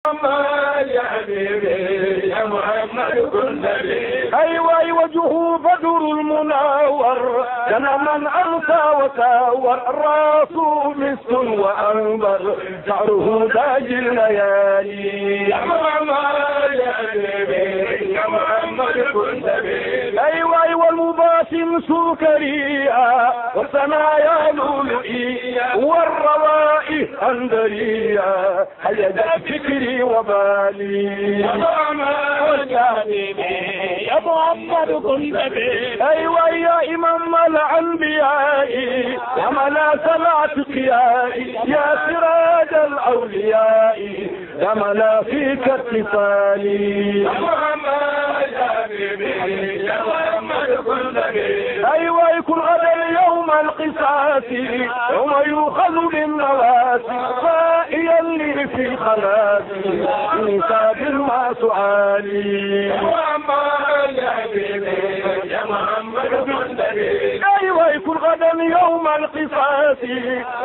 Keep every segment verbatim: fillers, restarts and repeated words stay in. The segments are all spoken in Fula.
محمد يا حبيبي، يا محمد كن نبي. أيوة، أيوة، وجهه بدر المنور، جنى من أمسى وساور، راسه مسك وأنبر، شعره تاج الليالي. يا محمد يا حبيبي، يا محمد كن نبي. أيوة، أيوة، المباسم سكريا، والثنايا لؤلؤية، والروائح أندرية. هيا ذا فكري وبالي. يا محمد يا حبيبي، يا محمد كن نبي. أيوة يا إمام الأنبياء، يا ملاذ الأتقياء، يا سراج الأولياء، يا ملاذ فيك اتصالي. يا محمد يا حبيبي، يا محمد كن نبي. أيوة يكون غدا يوم القصاص، يوم يؤخذ بالنواصي، فائيا لي في خلاصي، من حساب مع سؤالي. يا محمد يا حبيبي، يا محمد كن نبي. أيوة يكون غدا يوم القصاص،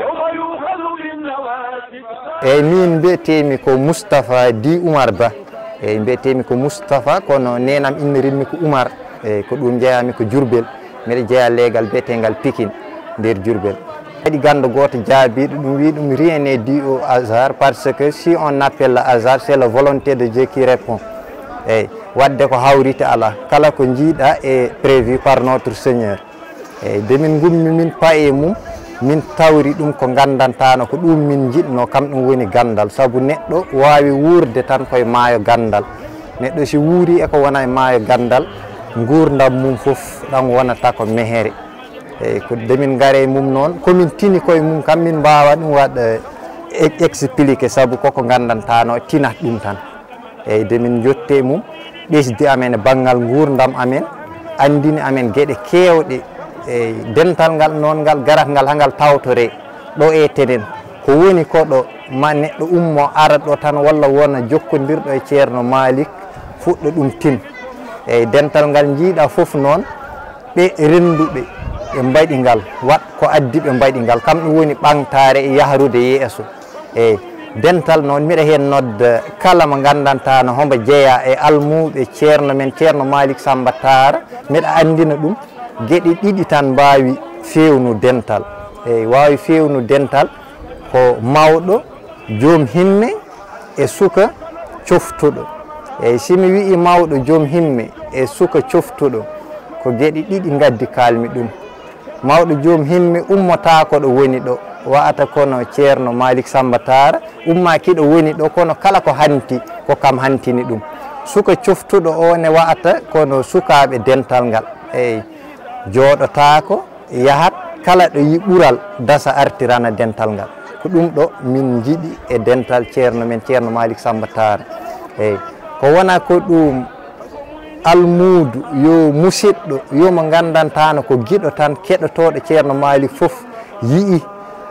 يوم يؤخذ بالنواصي. Eyyi, min mbiyetee-mi ko Moustapha Di Oumar Ba. Eyyi, mbiyetee-mi ko Moustapha, kono neenam innirii-mi ko Oumar. Eyyi, ko ɗum njeyaa-mi ko Diourbel. Miɗo jeyaa leegal biyeteengal Pikine nder Diourbel. Waɗi ganndo gooto jaabiiɗo ɗum, wii ɗum rien n'est dû au hasard, parce que si on appelle le hasard, c'est la volonté de Dieu qui répond. Eyyi, waɗde ko hawriti alaa. Kala ko njiiɗaa est prévu par notre Seigneur. Eyyi, nde min ngummi min pa'i e mum, min tawri ɗum ko nganndantaano ko ɗum min njiɗnoo, kam ɗum woni ganndal. Sabu neɗɗo waawi wuurde tan koye maayo ganndal. Neɗɗo si wuurii e ko wona e maayo ganndal, nguurndam mum fof ɗam wonata ko mehere. Eyyi, ko nde min ngari e mum noon, ko min tini koye mum kam min mbaawa ɗum waɗ, eh, e-, expliqué, sabu koko nganndantaano tinat ɗum tan. Eyyi, nde min njotti e mum, ɓesdi amen e banngal nguurndam amen, anndini amen geɗe keewɗe. Eyyi, dental ngal noon, ngal garat ngal haa ngal tawtoree ɗo e tenen. Ko woni ko ɗo, ma neɗɗo ummo ara ɗo tan, walla wona jokkondirɗo e Ceerno Malick, fuɗɗo ɗum tin. Eyyi, dental ngal njiiɗaa fof noon, ɓe rennduɓe, ɓe mbaɗi ngal, waɗ ko addi ɓe mbaɗi ngal, kam ɗum woni ɓamtaare e yahrude yeeso. Eyyi, dental noon, miɗa heen nodda kala mo nganndantaano hombo jeyaa e almuuɓe Ceerno men, Ceerno Malick Samba Taara, miɗa anndina ɗum, geɗe ɗiɗi tan mbaawi feewnu dental. Eyyi, waawi feewnu dental ko mawɗo, joom himme, e suka coftuɗo. Eyyi, si mi wi'i mawɗo joom himme e suka coftuɗo, ko geɗe ɗiɗi ngaddi kaalmi ɗum. Mawɗo joom himme ummotaako ɗo woni ɗo, wa'ata kono Ceerno Malick Samba Taara, ummaaki ɗo woni ɗo, kono kala ko hanti, ko kam hantini ɗum. Suka coftuɗo o ne wa'ata kono sukaaɓe dental ngal. Eyyi, jooɗotaako, yahat kala ɗo yi ɓural dasa artirana dental ngal. Ko ɗum ɗo min njiɗi e dental Ceerno men, Ceerno Malick Samba Taara. Eyyi, ko wona ko ɗum almuudu, yo musiɗɗo, yo mo nganndantaano ko giɗo tan, keɗotooɗo Ceerno Malick fof yi'i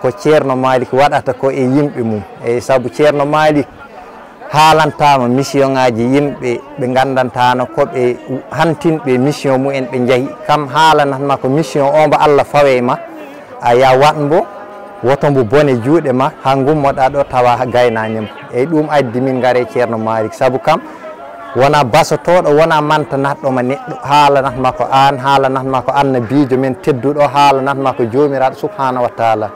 ko Ceerno Malick waɗata ko e yimɓe mum. Eyyi, sabu Ceerno Malick haalantaama mission ŋaaji yimɓe ɓe nganndantaano ko ɓe hantinɓe mission mumen ɓe njahi. Kam haalanatma ko mission o mbo Allah fawe ma, a ya waɗ mbo, woto mbo bone juuɗe ma, haa ngummoɗaa ɗo tawa gaynaani mbo. Eyyi, ɗum addi min ngare Ceerno Malick, sabu kam wona basotooɗo, wona mantanatɗo ma neɗɗo, haalanatma ko aan, haalanatma ko annabiijo men tedduɗo, haalanatma ko Joomiraaɗo subhaanahu wa taala.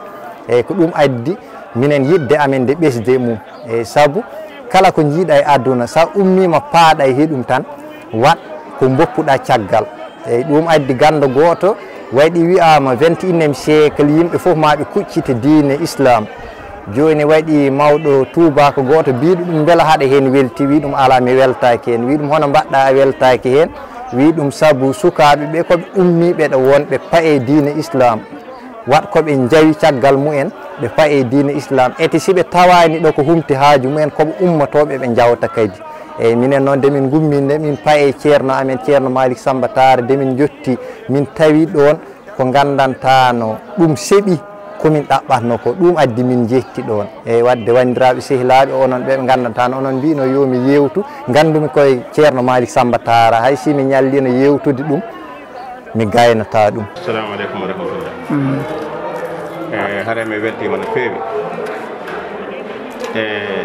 Eyyi, ko ɗum addi minen yiɗde amen nde ɓesde mum. Eyyi, sabu kala ko njiiɗa e aduna, sa ummiima paaɗa e heɗum tan, waɗ ko mboppuɗa caggal. Eyyi, ɗum addi ganndo gooto waɗi wi'aama vingt et unième siècle, yimɓe fof ma ɓe kuccita diine Islam. Jooni waɗi mawɗo tuubaako gooto biiɗo ɗum mbela haɗa heen welti, wi ɗum alaa, mi weltaaki heen. Wi ɗum hono mbaɗɗa a weltaaki heen? Wi ɗum sabu sukaaɓe ɓe ko ɓe ummiiɓe ɗo won ɓe pa'e diine Islam. Waɗ ko ɓe njawi caggal mumen, ɓe pa'e diine Islam. Ete si ɓe tawaani ɗo ko humti haaju mumen, ko ɓe ummotooɓe ɓe njawta kadi. Eyyi, minen noon, nde min ngummi, nde min pa'e Ceerno amen, Ceerno Malick Samba Taara, nde min njotti, min tawi ɗoon ko nganndantaano ɗum seɓi, ko min ɗaɓɓatno ko. Ɗum addi min njetti ɗoon. Eyyi, waɗde wanndiraaɓe sehilaaɓe, onon ɓe ɓe nganndantaano, onon mbiino yo mi yeewtu, nganndumi koye Ceerno Malick Samba Taara, hay si mi ñalliino yeewtude ɗum, mi gaynata ɗum. Assalamu aleykum wa rahmatullah. Mm. Eh, hare mi weltiima no feewi. Eh,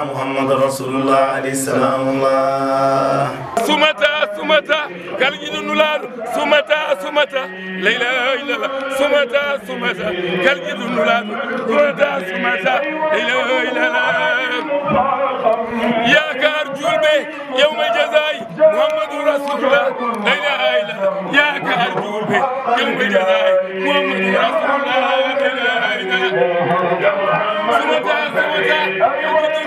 Muhammadu Rasulullah alayhi salamullah. Sumata, sumata, kalgidu nulaɗo. Sumata, sumata, la ilaha illallah. Sumata, sumata, kalgidu nulaɗo. Sumata, sumata, la ilaha illallah. Yaakaar julɓe, yawmal jazaa'i. Muhammadu Rasulullah, la ilaha illallah. Yaakaar julɓe, yawmal jazaa'i. Muhammadu Rasulullah, la ilaha illallah. Sumata, sumata, sumata,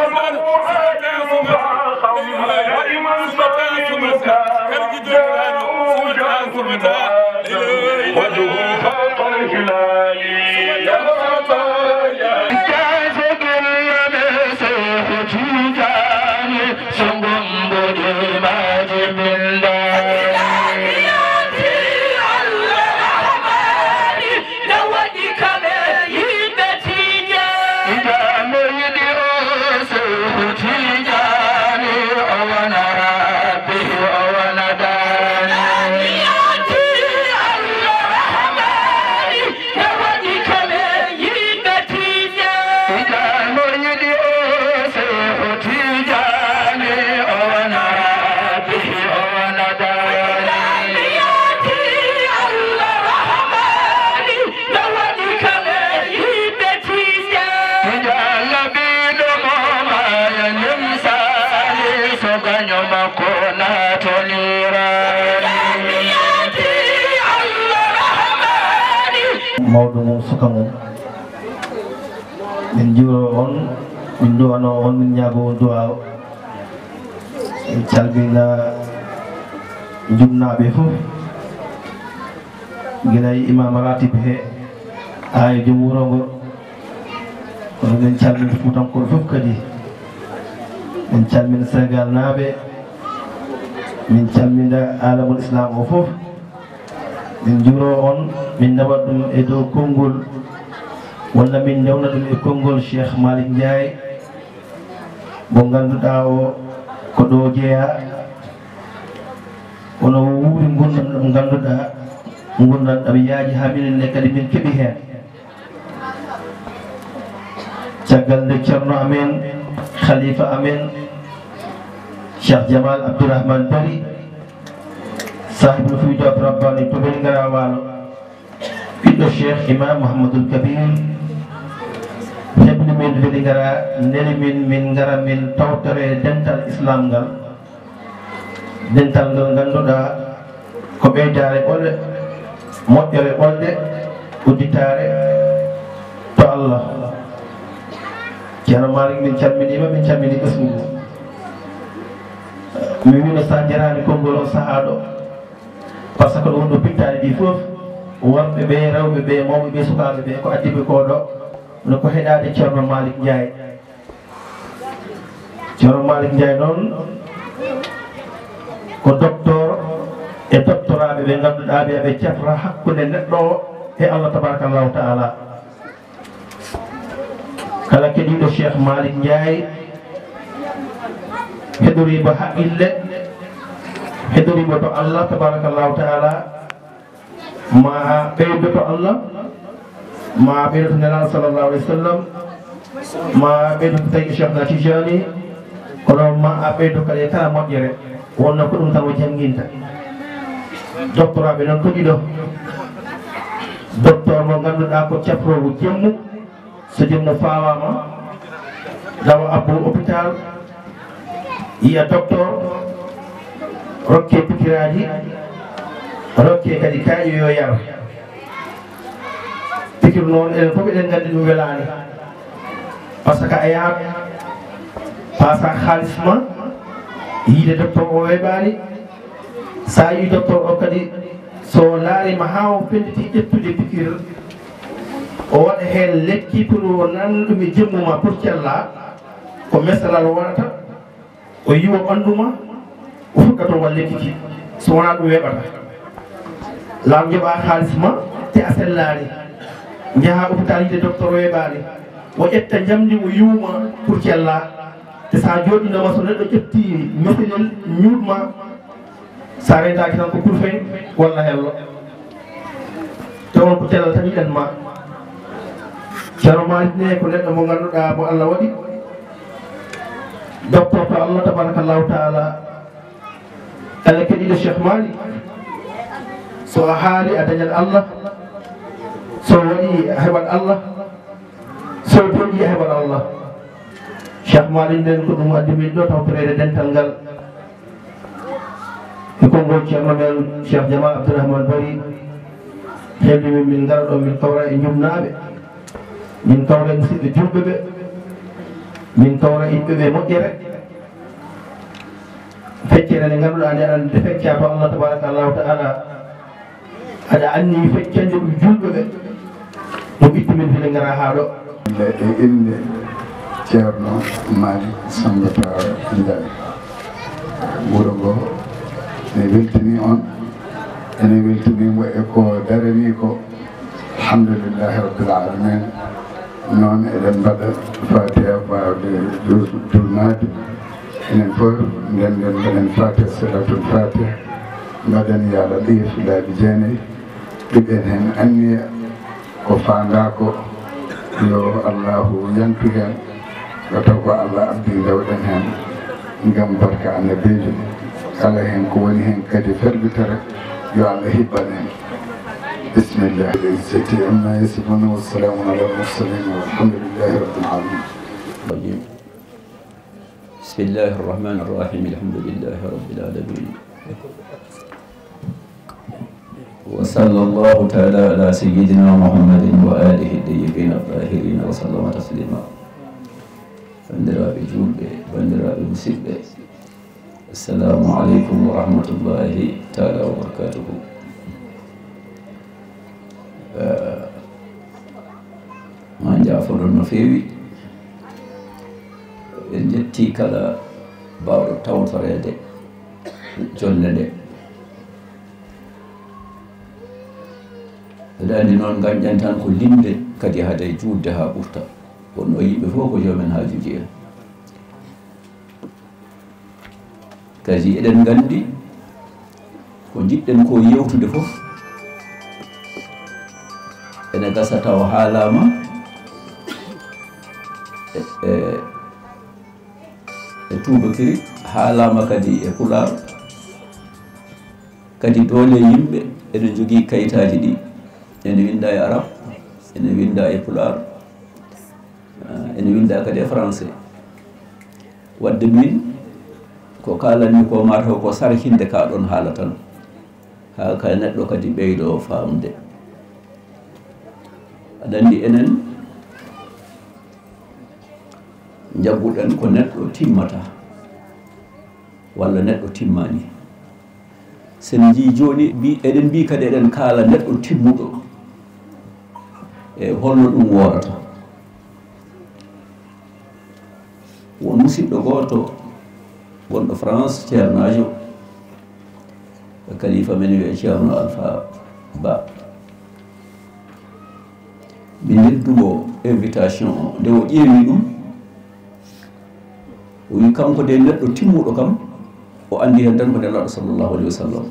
sumata, sumata, sumata, sumata, sumata, la ilaha illallah. Mawɗo mum, suka mum. Min njuuro on, min duwano on, min ñaago on duwaaw. Min calmina jumnaaɓe fof, gila e imaam ratib he, haa e joom wuro ngo. Kono min calmina Fuutankooɓe fof kadi. Min calmina Senegal naaɓe. Min calmina alamul Islam o fof. Min njuuro on, min nawa ɗum e dow konngol, walla min ndewna ɗum e konngol Cheikh Malick Ndiaye, mo ngannduɗaa o ko ɗo jeyaa, kono o wuuri ngurndan ɗam ngannduɗaa, ngurndan ɗam yaaji haa minen ne kadi min keɓi heen. Caggal nde Ceerno amen, Khalifa amen, Cheikh Jamal Abdourahmane Bari, Sahibul Fuyudaat Rabbani to Vélingara Waalo, ɓiɗɗo Cheikh Imam Mouhamadoul Kabir, hebli min Vélingara, neli min, min ngara min tawtore dental Islam ngal. Dental ngal ngannduɗaa ko ɓeydaare ɓolde, moƴƴere ɓolde, udditaare to Allah. Ceerno Malick, min calminiima, min calminii ɓesngu ngu. Mi wiino so a jaraani konngol on sahaa ɗo, par ce que ɗo woni ɗo pittaali ɗi fof, worɓe ɓe, rewɓe ɓe, mawɓe ɓe, sukaaɓe ɓe, ko addi ɓe ko ɗo, no ko heɗaade Ceerno Malick Ndiaye. Ceerno Malick Ndiaye noon ko docteur e doctoraaɓe ɓe ngannduɗaa ɓe, ɓe cafra hakkunde neɗɗo o e Allah tabarakallahu ta'ala. Kala keɗiiɗo Cheikh Malick Ndiaye heɗoriima haqqille, heɗoriima to Allah tabarakallahu ta'ala. Ma a ɓeydo to Allah, ma a ɓeydo to Nelaaɗo sallallahu alayhi wa sallam, ma a ɓeydo to tawi Cheikh na Tijani, kono ma a ɓeydo kadi e kala moƴƴere, wonno ko ɗum tan o jannginta. Doctoraaɓe noon ko ɗiɗo. Docteur mo ngannduɗaa ko cafroowo jemmu, so jemmu fawaama, dawa abbo hôpital, yiya docteur, rokke pikiraaji, rokke kadi kaaƴe yo yar. Pikir noon, enen fof eɗen nganndi ɗum welaani. Par ce que a yahat paasa haalis ma, yiide docteur o weeɓaani. So a yii docteur o kadi, so laariima haa o felliti ƴettude pikir, o waɗa heen lekki pour o nan ɗum e jemmu ma pour cella, ko mesalal o waɗata, o yiwa ɓanndu ma, o fuɗɗa toon waɗ lekki ki, so wonaa ɗum weeɓata. Laam joɓa haalis ma, te a sellaani, njaha hôpital yiide docteur weeɓaani, o ƴetta njamndi o yiwma pour cella, te so a jooɗiino ma, so neɗɗo ƴetti meselel ñuuɗ ma, so a rentaaki tan ko kurfeñ walla hello. Te on ko cellal tan yiɗan ma. Ceerno Malick ne ko neɗɗo mo ngannduɗaa mo Allah waɗi Docteur ko Allah tabarakallahu taala, Allah keɗiɗo Cheikh Malick, so a haali a dañat Allah, so waɗi a heɓat Allah, so bonɗi a heɓat Allah. Cheikh Malick nden ko ɗum addi min ɗo tawtoreede dental ngal e konngol ceerno men Cheikh Jama Abdourahmane Bari. Helli min min ngara ɗo min kawra e jumnaaɓe, min kawra e musidɓe julɓe ɓe, min kawra e yimɓe ɓe moƴƴere. Feccere nde ngannduɗaa nde aɗa nde fecca to Allah tabaraka Allahu taala, aɗa anni feccande ɗum julɓe ɓe, ɗum itti min hile ngara haa ɗo. E innde Ceerno Malick Samba Tarawih Ndiaye, wuro ngo ne weltini on, ene weltini mo e ko darani ko. Alhamdulillahi rabbil alamin. Noon eɗen mbaɗa fatiha baawde durnaade. Enen fof ndenden mbaɗen fatiha, salatul fatiha, mbaɗen ya latif laabi jeenayi, ɗiɗen heen anniya ko faandaa ko, yo Allahu yantu heen, yo taw ko Allah addi ndewɗen heen ngam barka annabiijo. Kala heen ko woni heen kadi ferbitere, yo Allah hibban en. Bismillah. Izzati amma yasifuna wa salamun ala al mursalin walhamdulillahi rabbil alamin. بسم الله الرحمن الرحيم. الحمد لله رب العالمين. وصلى الله تعالى على سيدنا محمد وآله الطيبين الطاهرين وسلم تسليما. Banndiraaɓe juulɓe, banndiraaɓe musidɓe, assalamu aleykum wa rahmatullahi taala wa barakatuhu. Eh, ma njaafoɗon no feewi. En njetti kala baawɗo tawtoreede jonnde nde. Aɗa anndi noon, ngañɗen tan ko limde kadi haade juutde haa ɓurta. Kono yimɓe fof ko joomen haajuuji en. Kadi eɗen nganndi ko njiɗɗen ko yewtude fof ene gasa tawa haalaama e, e, e tuubakiri, haalaama kadi e pulaar. Kadi doole yimɓe ene njogii kayitaaji ɗi, ene winnda e arab, ene winnda e pulaar, eh, ene winnda kadi e français. Wadde min ko kaalanmi ko mataw ko sarhinde ka ɗon haala tan, haa ka neɗɗo kadi ɓeydo faamde. Aɗa anndi enen njagguɗen ko neɗɗo timmata walla neɗɗo timmani. Sen njii jooni, mbi-, eɗen mbii kadi eɗen kaala neɗɗo timmuɗo. E holno ɗum woorata? Won musidɗo gooto wonɗo France, ceernaajo, kalifa men wiyee Ceerno Alpha Ba. Mi noddi mo invitation o, nde o ƴeewi ɗum, o wi kanko de neɗɗo timmuɗo kam, o anndi heen tan ko Nelaaɗo sallallahu alaihi wasallam.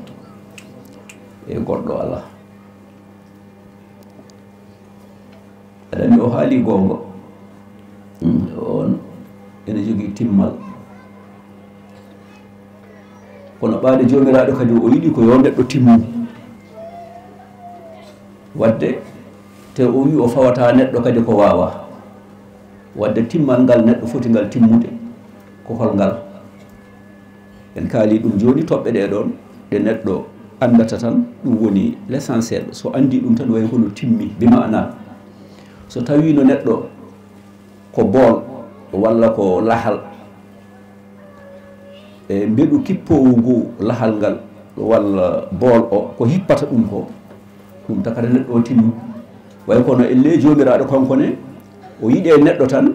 E goɗɗo alaa. Aɗa anndi o haali goonga. Mm, on ene jogii timmal. Kono ɓaade Joomiraaɗo kadi o yiɗi ko yo neɗɗo timmu. Wadde te o wi o fawata neɗɗo kadi ko waawa. Wadde timmal ngal neɗɗo foti ngal timmude ko hol ngal? En kaali ɗum jooni, toɓɓe ɗe ɗoon ɗe neɗɗo anndata tan, ɗum woni l'essentiel. So anndi ɗum tan, wayi kono timmi, bi maana so tawiino neɗɗo ko bool walla ko lahal, e mbeɗu kippoowu ngu lahal ngal walla bool o, ko hippata ɗum ko, ɗum takata neɗɗo o timmi. Wayi kono ellee Joomiraaɗo kanko ne, o yiɗee neɗɗo tan,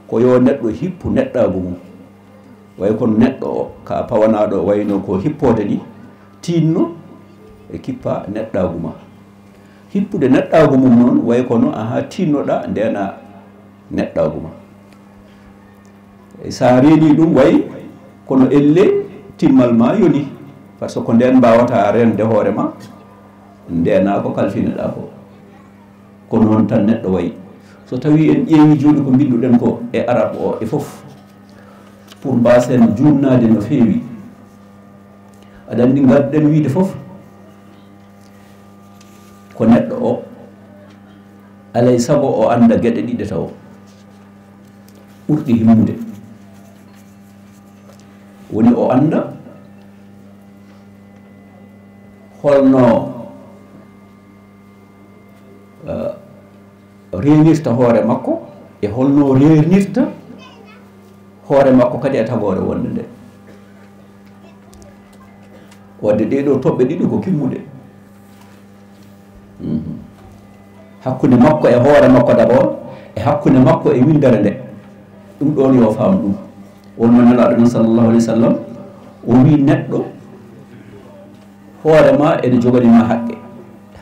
ko yo neɗɗo hippu neɗɗaagu mum. Wayi kono neɗɗo o, ka pawanaaɗo wayno ko hippoode ni, tiinno e kippa neɗɗaagu ma. Hippude neɗɗaagu mum noon, wayi kono aha tiinnoɗa ndeena neɗɗaagu ma. Sa reeni ɗum, wayi kono elle timmal ma yoni, par ce que ko ndeen mbaawata reende hoore ma, ndeena ko kalfinoɗa ko. Ko noon tan neɗɗo wayi. So tawi en ƴeewi jooni ko mbinnduɗen ko e arab o e fof, Pour mbaasen juumnaade no feewi. Aɗa anndi, ngarɗen wiide fof, ko neɗɗo o, alay sago o annda geɗe ɗiɗe tawo ɓurɗi himmude. Woni o annda holno, eh, reenirta hoore makko, e holno reenirta hoore makko kadi e tagoore wonde nde. Wadde ɗee ɗoo toɓɓe ɗiɗi ko kimmuɗe. Mhm. Hakkunde makko e hoore makko d'abord, e hakkunde makko e winndere nde. Ɗum ɗoon yo faam ɗum. Wonno Nelaaɗo men sallallahu alayhi wa sallam, o wii neɗɗo hoore ma ene jogani ma haqqe.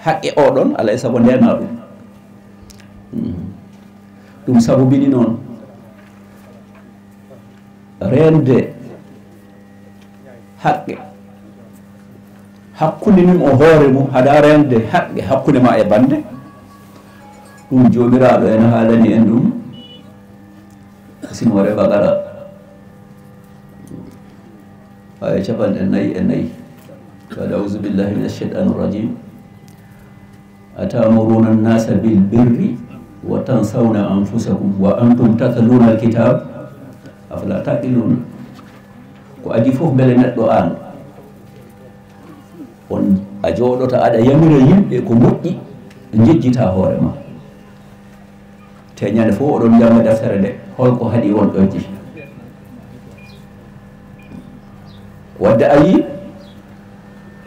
Haqqe o ɗon, alaa e sago ndeena ɗum. Mhm. Ɗum sabubini noon reende haqqe hakkunde mum o hoore mum, hada reende haqqe hakkunde ma e bande. Ɗum Joomiraaɗo ene haalani en ɗum. Simoore Baqara, aya capanɗe nayi e nayi. Baada auzu billahi min ashaitan rajim. Atamuruna annasa bil birri wa tansawna anfusakum wa antum tatluna alkitab, afala taqiluna. Ko adii fof, mbele neɗɗo aan, on a jooɗoto aɗa yamira yimɓe ko moƴƴi, njejjita hoore ma. Te ñande fof oɗon jannga deftere nde, holko haɗi on ƴoƴde? Wadde a yii,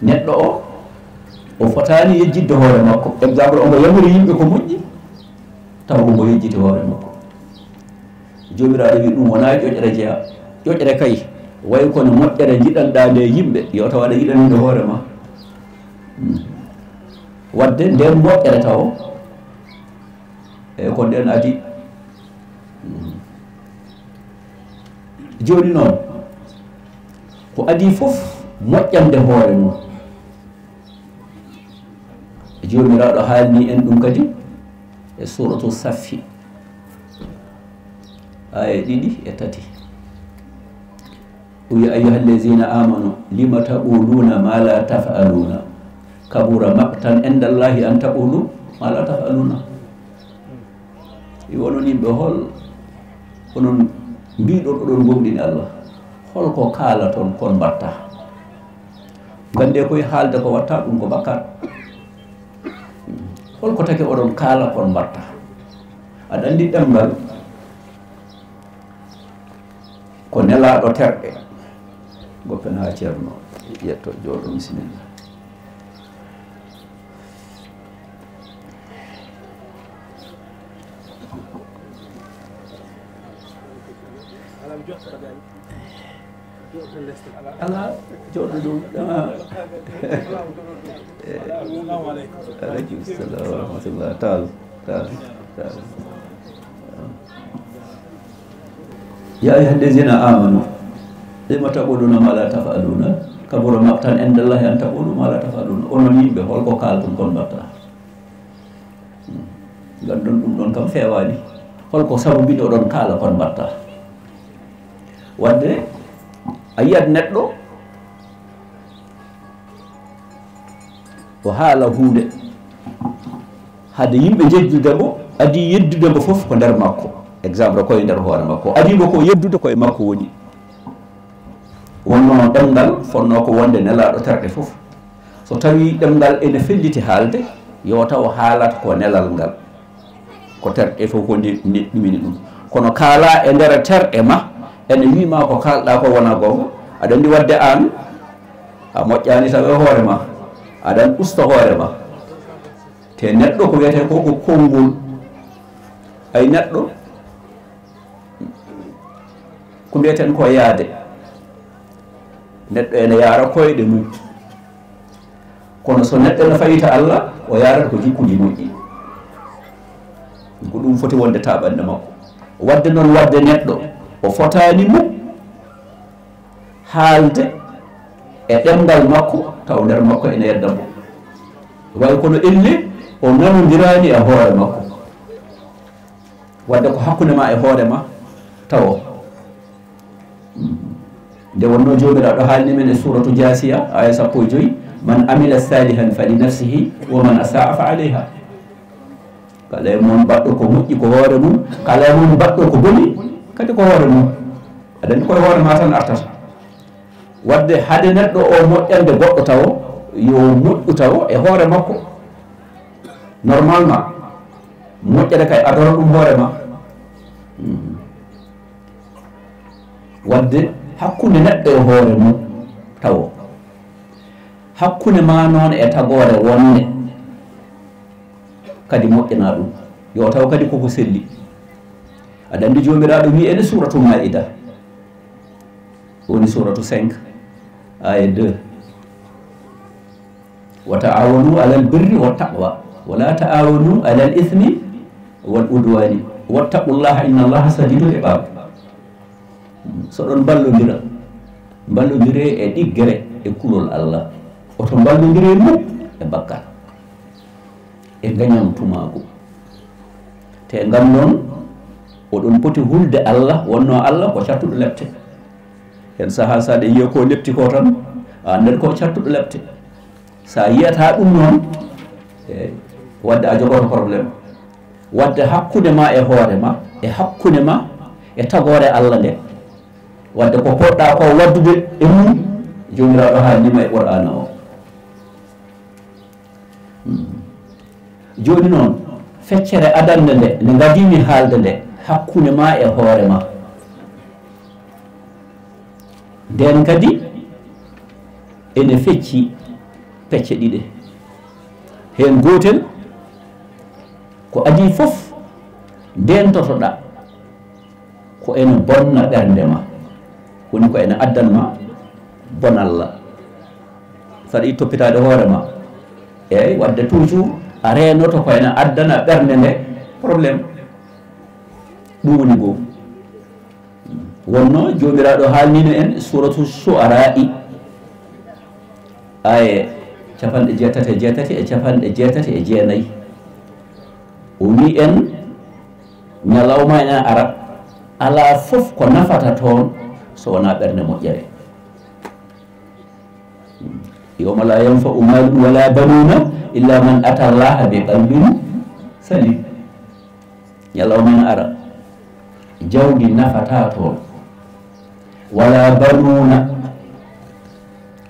neɗɗo o, o fotaani yejjitde hoore makko. Exemple, omo yamira yimɓe ko moƴƴi, tawa omo yejjiti hoore makko. Joomiraaɗo wi ɗum wonaa ƴoƴre jeya. Ƴoƴre kay, way kono moƴƴere njiɗanɗaa nde yimɓe, yo taw aɗa yiɗaninde hoore ma. Hmm. Wadde nden moƴƴere tawo, e ko nden adi. Hmm. Jooni noon, ko adii fof moƴƴande hoore mum. Joomiraaɗo haalni en ɗum kadi e Suuratu Saffi, aaye ɗiɗi e tati. O wi, "Ayyuha allazina amanu, lima taquluna ma la taf'aluna? Kabura maqtan inda Allahi an taqulu ma la taf'aluna." Wi, "Onon yimɓe, hol onon mbiɗon oɗon gomɗini Allah, hol ko kaalaton kon mbatta? Ngannde koye haalde ko watta ɗum ko bakkat. Hol ko taki oɗon kaala kon mbatta?" Aɗa anndi ɗemngal ko nelaaɗo terɗe. Goppen haa Ceerno yetto, jooɗo, bisimilla. Alaa, jooɗo ɗum. Ah. Aleykum salam wa rahmatullah. Taal, taal, taal. Ya ayyuha allazina amanu, lima taquluna ma la taf'aluna? Kabura maqtan inda Allahi an taqulu ma la taf'aluna. Onon yimɓe, hol ko kaalton kon mbatta? Hmm. Nganndon ɗum ɗon kam feewaani. Hol ko sabu mbiɗo ɗon kaala kon mbatta? Wadde a yiyat neɗɗo o haala huunde, hade yimɓe njejjude mo, adii yeddude mo fof ko nder makko. Exemple, koye nder hoore makko. Adii mo ko yeddude koye makko woni. Wonno ɗemngal fotnoo ko wonde nelaaɗo terɗe fof. So tawii ɗemngal ene felliti haalde, yo taw haalata ko nelal ngal. Ko terɗe fof ko ndi, ndi ɗumini ɗum. Kono kaalaa e nder terɗe ma, ene wii ma ko kaalɗaa ko wonaa goonga, aɗa anndi wadde aan a moƴƴaani taw e hoore ma, aɗan usta hoore ma. Te neɗɗo ko wiyetee ko, ko konngol. Ay neɗɗo, ko mbiyeten ko yaade. Neɗɗo ene yaara koyɗe mum. Kono so neɗɗo ene fayita Allah, o yaarata ko jikkuuji moƴƴi. Ko ɗum foti wonde taaɓannde makko. Wadde noon, wadde neɗɗo, o fotaani mo haalde e ɗemngal makko, taw nder makko ene yedda mo. Way kono elle o nanondiraani e hoore makko. Wadde ko hakkunde ma e hoore ma tawo. Nde wonno Joomiraaɗo haalni men e suuratu Jaasiya, aya sappo e joy, "Man amila saalihan fali nafsihi, wa man asaa fa alayha." Kala e mon baɗɗo ko moƴƴi ko hoore mum, kala e mon baɗɗo ko boni kadi ko hoore mum. Aɗa anndi koye hoore ma tan artata. Wadde hade neɗɗo o moƴƴande goɗɗo tawo, yo moƴƴu tawo e hoore makko. Normalement, moƴƴere kay adoro ɗum hoore ma. Mhm. Wadde hakkunde neɗɗo e hoore mum tawo. Hakkunde ma noon e tagoore wonde kadi moƴƴana ɗum. Yo taw kadi koko selli. Aɗa anndi Joomiraaɗo wi ene suuratu Maa'ida. Woni suuratu cinq, aya deux. "Wa ta'awanu alal birri wa taqwa, wa la ta'awanu alal ismi wal udwani, wattaqullaha inna Allaha shadidul iqab." So ɗon mballondira, mballondire e ɗiggere e kulol Allah. Oto mballondire muk e bakkar, e ngañam tumaagu. Te ngam noon, oɗon poti hulde Allah, wonno Allah ko cattuɗo lepte. Heen sahaa so aɗa yiya ko lepti ko tan, a anndat ko cattuɗo lepte. So a yiyata ɗum noon, e, wadde a jogoto problème. Wadde hakkunde ma e hoore ma, e hakkunde ma e tagoore Allah nde. Wadde ko poɗɗa ko waddude e mum, Joomiraaɗo haalnima e Qur'aana o. Hmm. Jooni noon, feccere adannde nde, nde ngadimi haalde nde, hakkunde ma e hoore ma. Nden kadi, ene fecci pecce ɗiɗe. Heen gootel, ko adii fof, ndentotoɗa. Ko ene bonna ɓernde ma, woni ko ene addan ma bonalla. Saɗa yiɗi toppitaade hoore ma, eeyi, wadde toujours a reenoto ko ene addana ɓernde nde problème. Ɗum woni goo. Wonno Joomiraaɗo haalnino en Suuratu Shu'araa'i, aaye capanɗe jeetati e jeetati e capanɗe jeetati e jeenayi. O wi en, ñalawma ene ara, alaa fof ko nafata toon so wonaa ɓernde moƴƴere. "Yawma laa yanfa'u maalun wa laa banuuna illa man ataa Llaaha bi qalbin saliim." Ñalawma ene ara, jawdi nafataa toon, wa laa banuuna,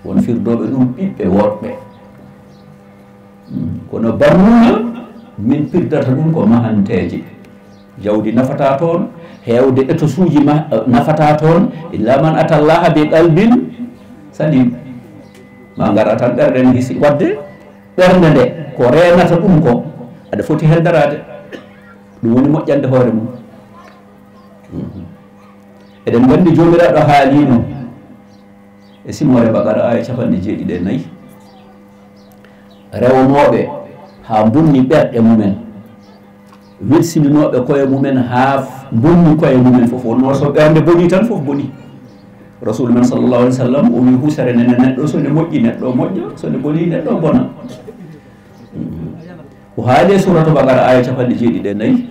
won firdooɓe ɗum ɓiɓɓe worɓe. Kono banuuna, min pirdata ɗum ko mahanteeje. Jawdi nafataa toon, heewde étosuuji ma, nafataa toon, illa man ataa Llaaha bi qalbin saliim. Ma ngara tan ɓerɗe ne hisi. Wadde ɓernde nde, ko reenata ɗum ko, aɗa foti heen daraade. Ɗum woni moƴƴande hoore mum. Mhm. Eɗen nganndi Joomiraaɗo haalino e simoore Baqara, aya capanɗe jeeɗiɗi e nayi. Rewnooɓe haa mbonni ɓerɗe mumen, welsininooɓe koye mumen haa f-, mbonni koye mumen fof. Wonno so ɓernde boni tan, fof boni. Rasuulu men sallallahu alaihi wa sallam, o wi, "Husere nene neɗɗo, so ne moƴƴi, neɗɗo moƴƴa, so ne boni, neɗɗo bona." O haali e Suuratu Baqara, aya capanɗe jeeɗiɗi e nayi.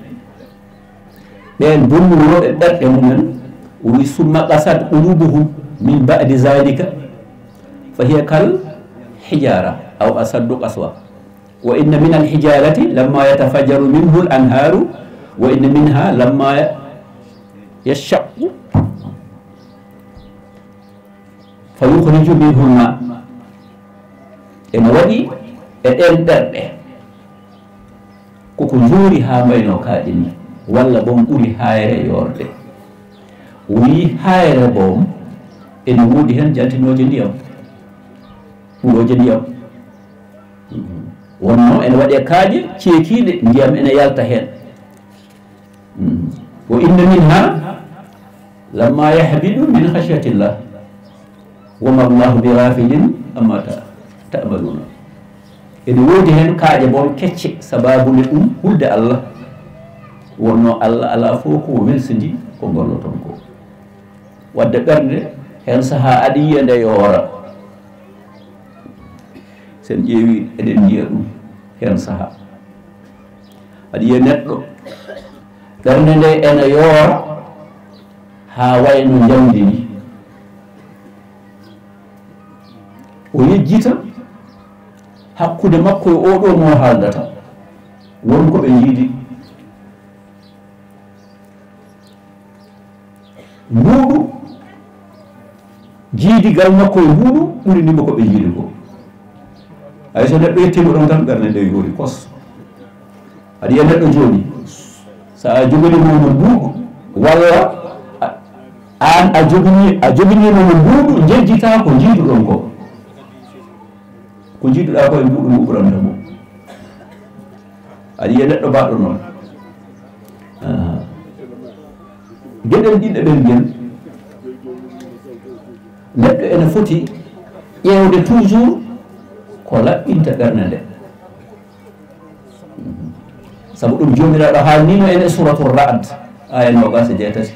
Ɓeen bonnooɓe ɓerɗe mumen, o wi, "Summa qasat qulubuhum min ba'di zalika, fa hiya kal hijara, aw asaddu qaswa. Wa inna min al hijarati lamma yatafajjaru minhu al anharu, wa inna minha lamma yashaqqu." Fa yukhriju minhul ma. Ene waɗi e ɗeen ɓerɗe koko njoori haa mbayno kaaƴe ni, walla boom ɓuri haayre yoorde. O wii haayre boom ene woodi heen jaltinooje ndiyam, ɓurooje ndiyam. Wonno ene waɗe kaaƴe ceekiiɗe, ndiyam ene yalta heen. Mm. Wa inna minha lamma yahbidu min khashyatillah. Wa ma Allahu bi ghafilin amma ta-, ta'maluna. Ene woodi heen kaaƴe boom kecce, sababu nde ɗum hulde Allah. Wonno Allah alaa fof ko welsindi ko ngolloton ko. Wadde ɓernde, heen sahaa aɗa yiya nde yoora. Sen ƴeewi, eɗen yiya ɗum heen sahaa. Aɗa yiya neɗɗo, ɓernde nde ene yoora haa wayno njamndi ni. O yejjita hakkunde makko e oo ɗoo mo o haaldata. Won ko ɓe njiidi. Mbuuɗu, jiidigal makko e mbuuɗu ɓuri nimo ko ɓe njiidi ko. Hay so neɗɗo yettiima ɗon tan, ɓernde nde yoori kos. Aɗa yiya neɗɗo jooni, so a joganii mo no mbuuɗu, walla a, aan a jogini, a joginiima no mbuuɗu, njejjitaa ko njiiduɗon ko. Ko njiiduɗaa ko e mbuuɗu ngu ɓuranta mo. Aɗa yiya neɗɗo baɗɗo noon. Ah. Geɗel ɗiɗi ɗen gen, neɗɗo ene foti ƴeewde toujours ko laɓɓinta ɓernde nde. Sabu ɗum Joomiraaɗo haalniino en e Suuratul Ra'd, aaya noogaas e jeetati.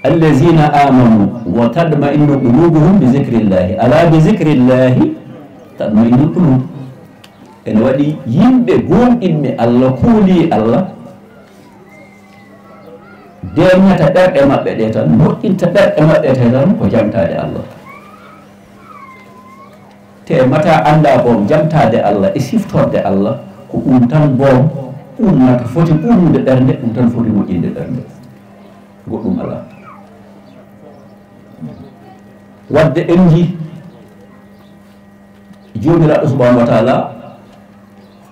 Allazina amanu wa tatma'innu qulubuhum bi zikrillahi. Ala bi zikrillahi tatma'innul qulub. Ene waɗi yimɓe goonɗinɓe Allah, kuuli Allah, deeñata ɓerɗe maɓɓe ɗe tan, moƴƴinta ɓerɗe maɓɓe ɗe tan ko jamtaade Allah. Te mata annda boom jamtaade Allah e siftorde Allah, ko ɗum tan boom ɓurnata, foti ɓurnude ɓernde, ɗum tan foti moƴƴinde ɓernde. Goɗɗum alaa. Wadde en njii Joomiraaɗo subhaanahu wa taala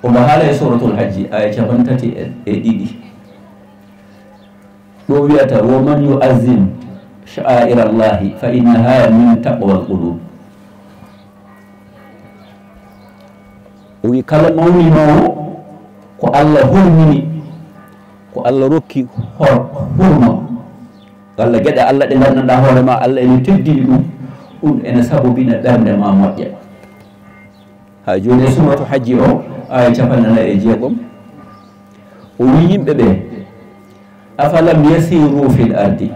omo haala e Suuratul Hajji, aaya cappanɗe tati e, e ɗiɗi. Ɗo wiyata, "Wa man yu'azzim sha'aira Allahi fa innaha min taqwal qulub." O wi, kala mawninoowo ko Allah hormini, ko Allah rokki hor-, hurma, walla geɗe Allah ɗe nganndanɗaa hoore ma, Allah ene teddini ɗum, ɗum ene sabobina ɓernde ma moƴƴa. Haa jooni e Suuratu Hajji o, aaya cappanɗe nayi e jeegom, o wi yimɓe ɓe, "Afalam yasiru fil ardi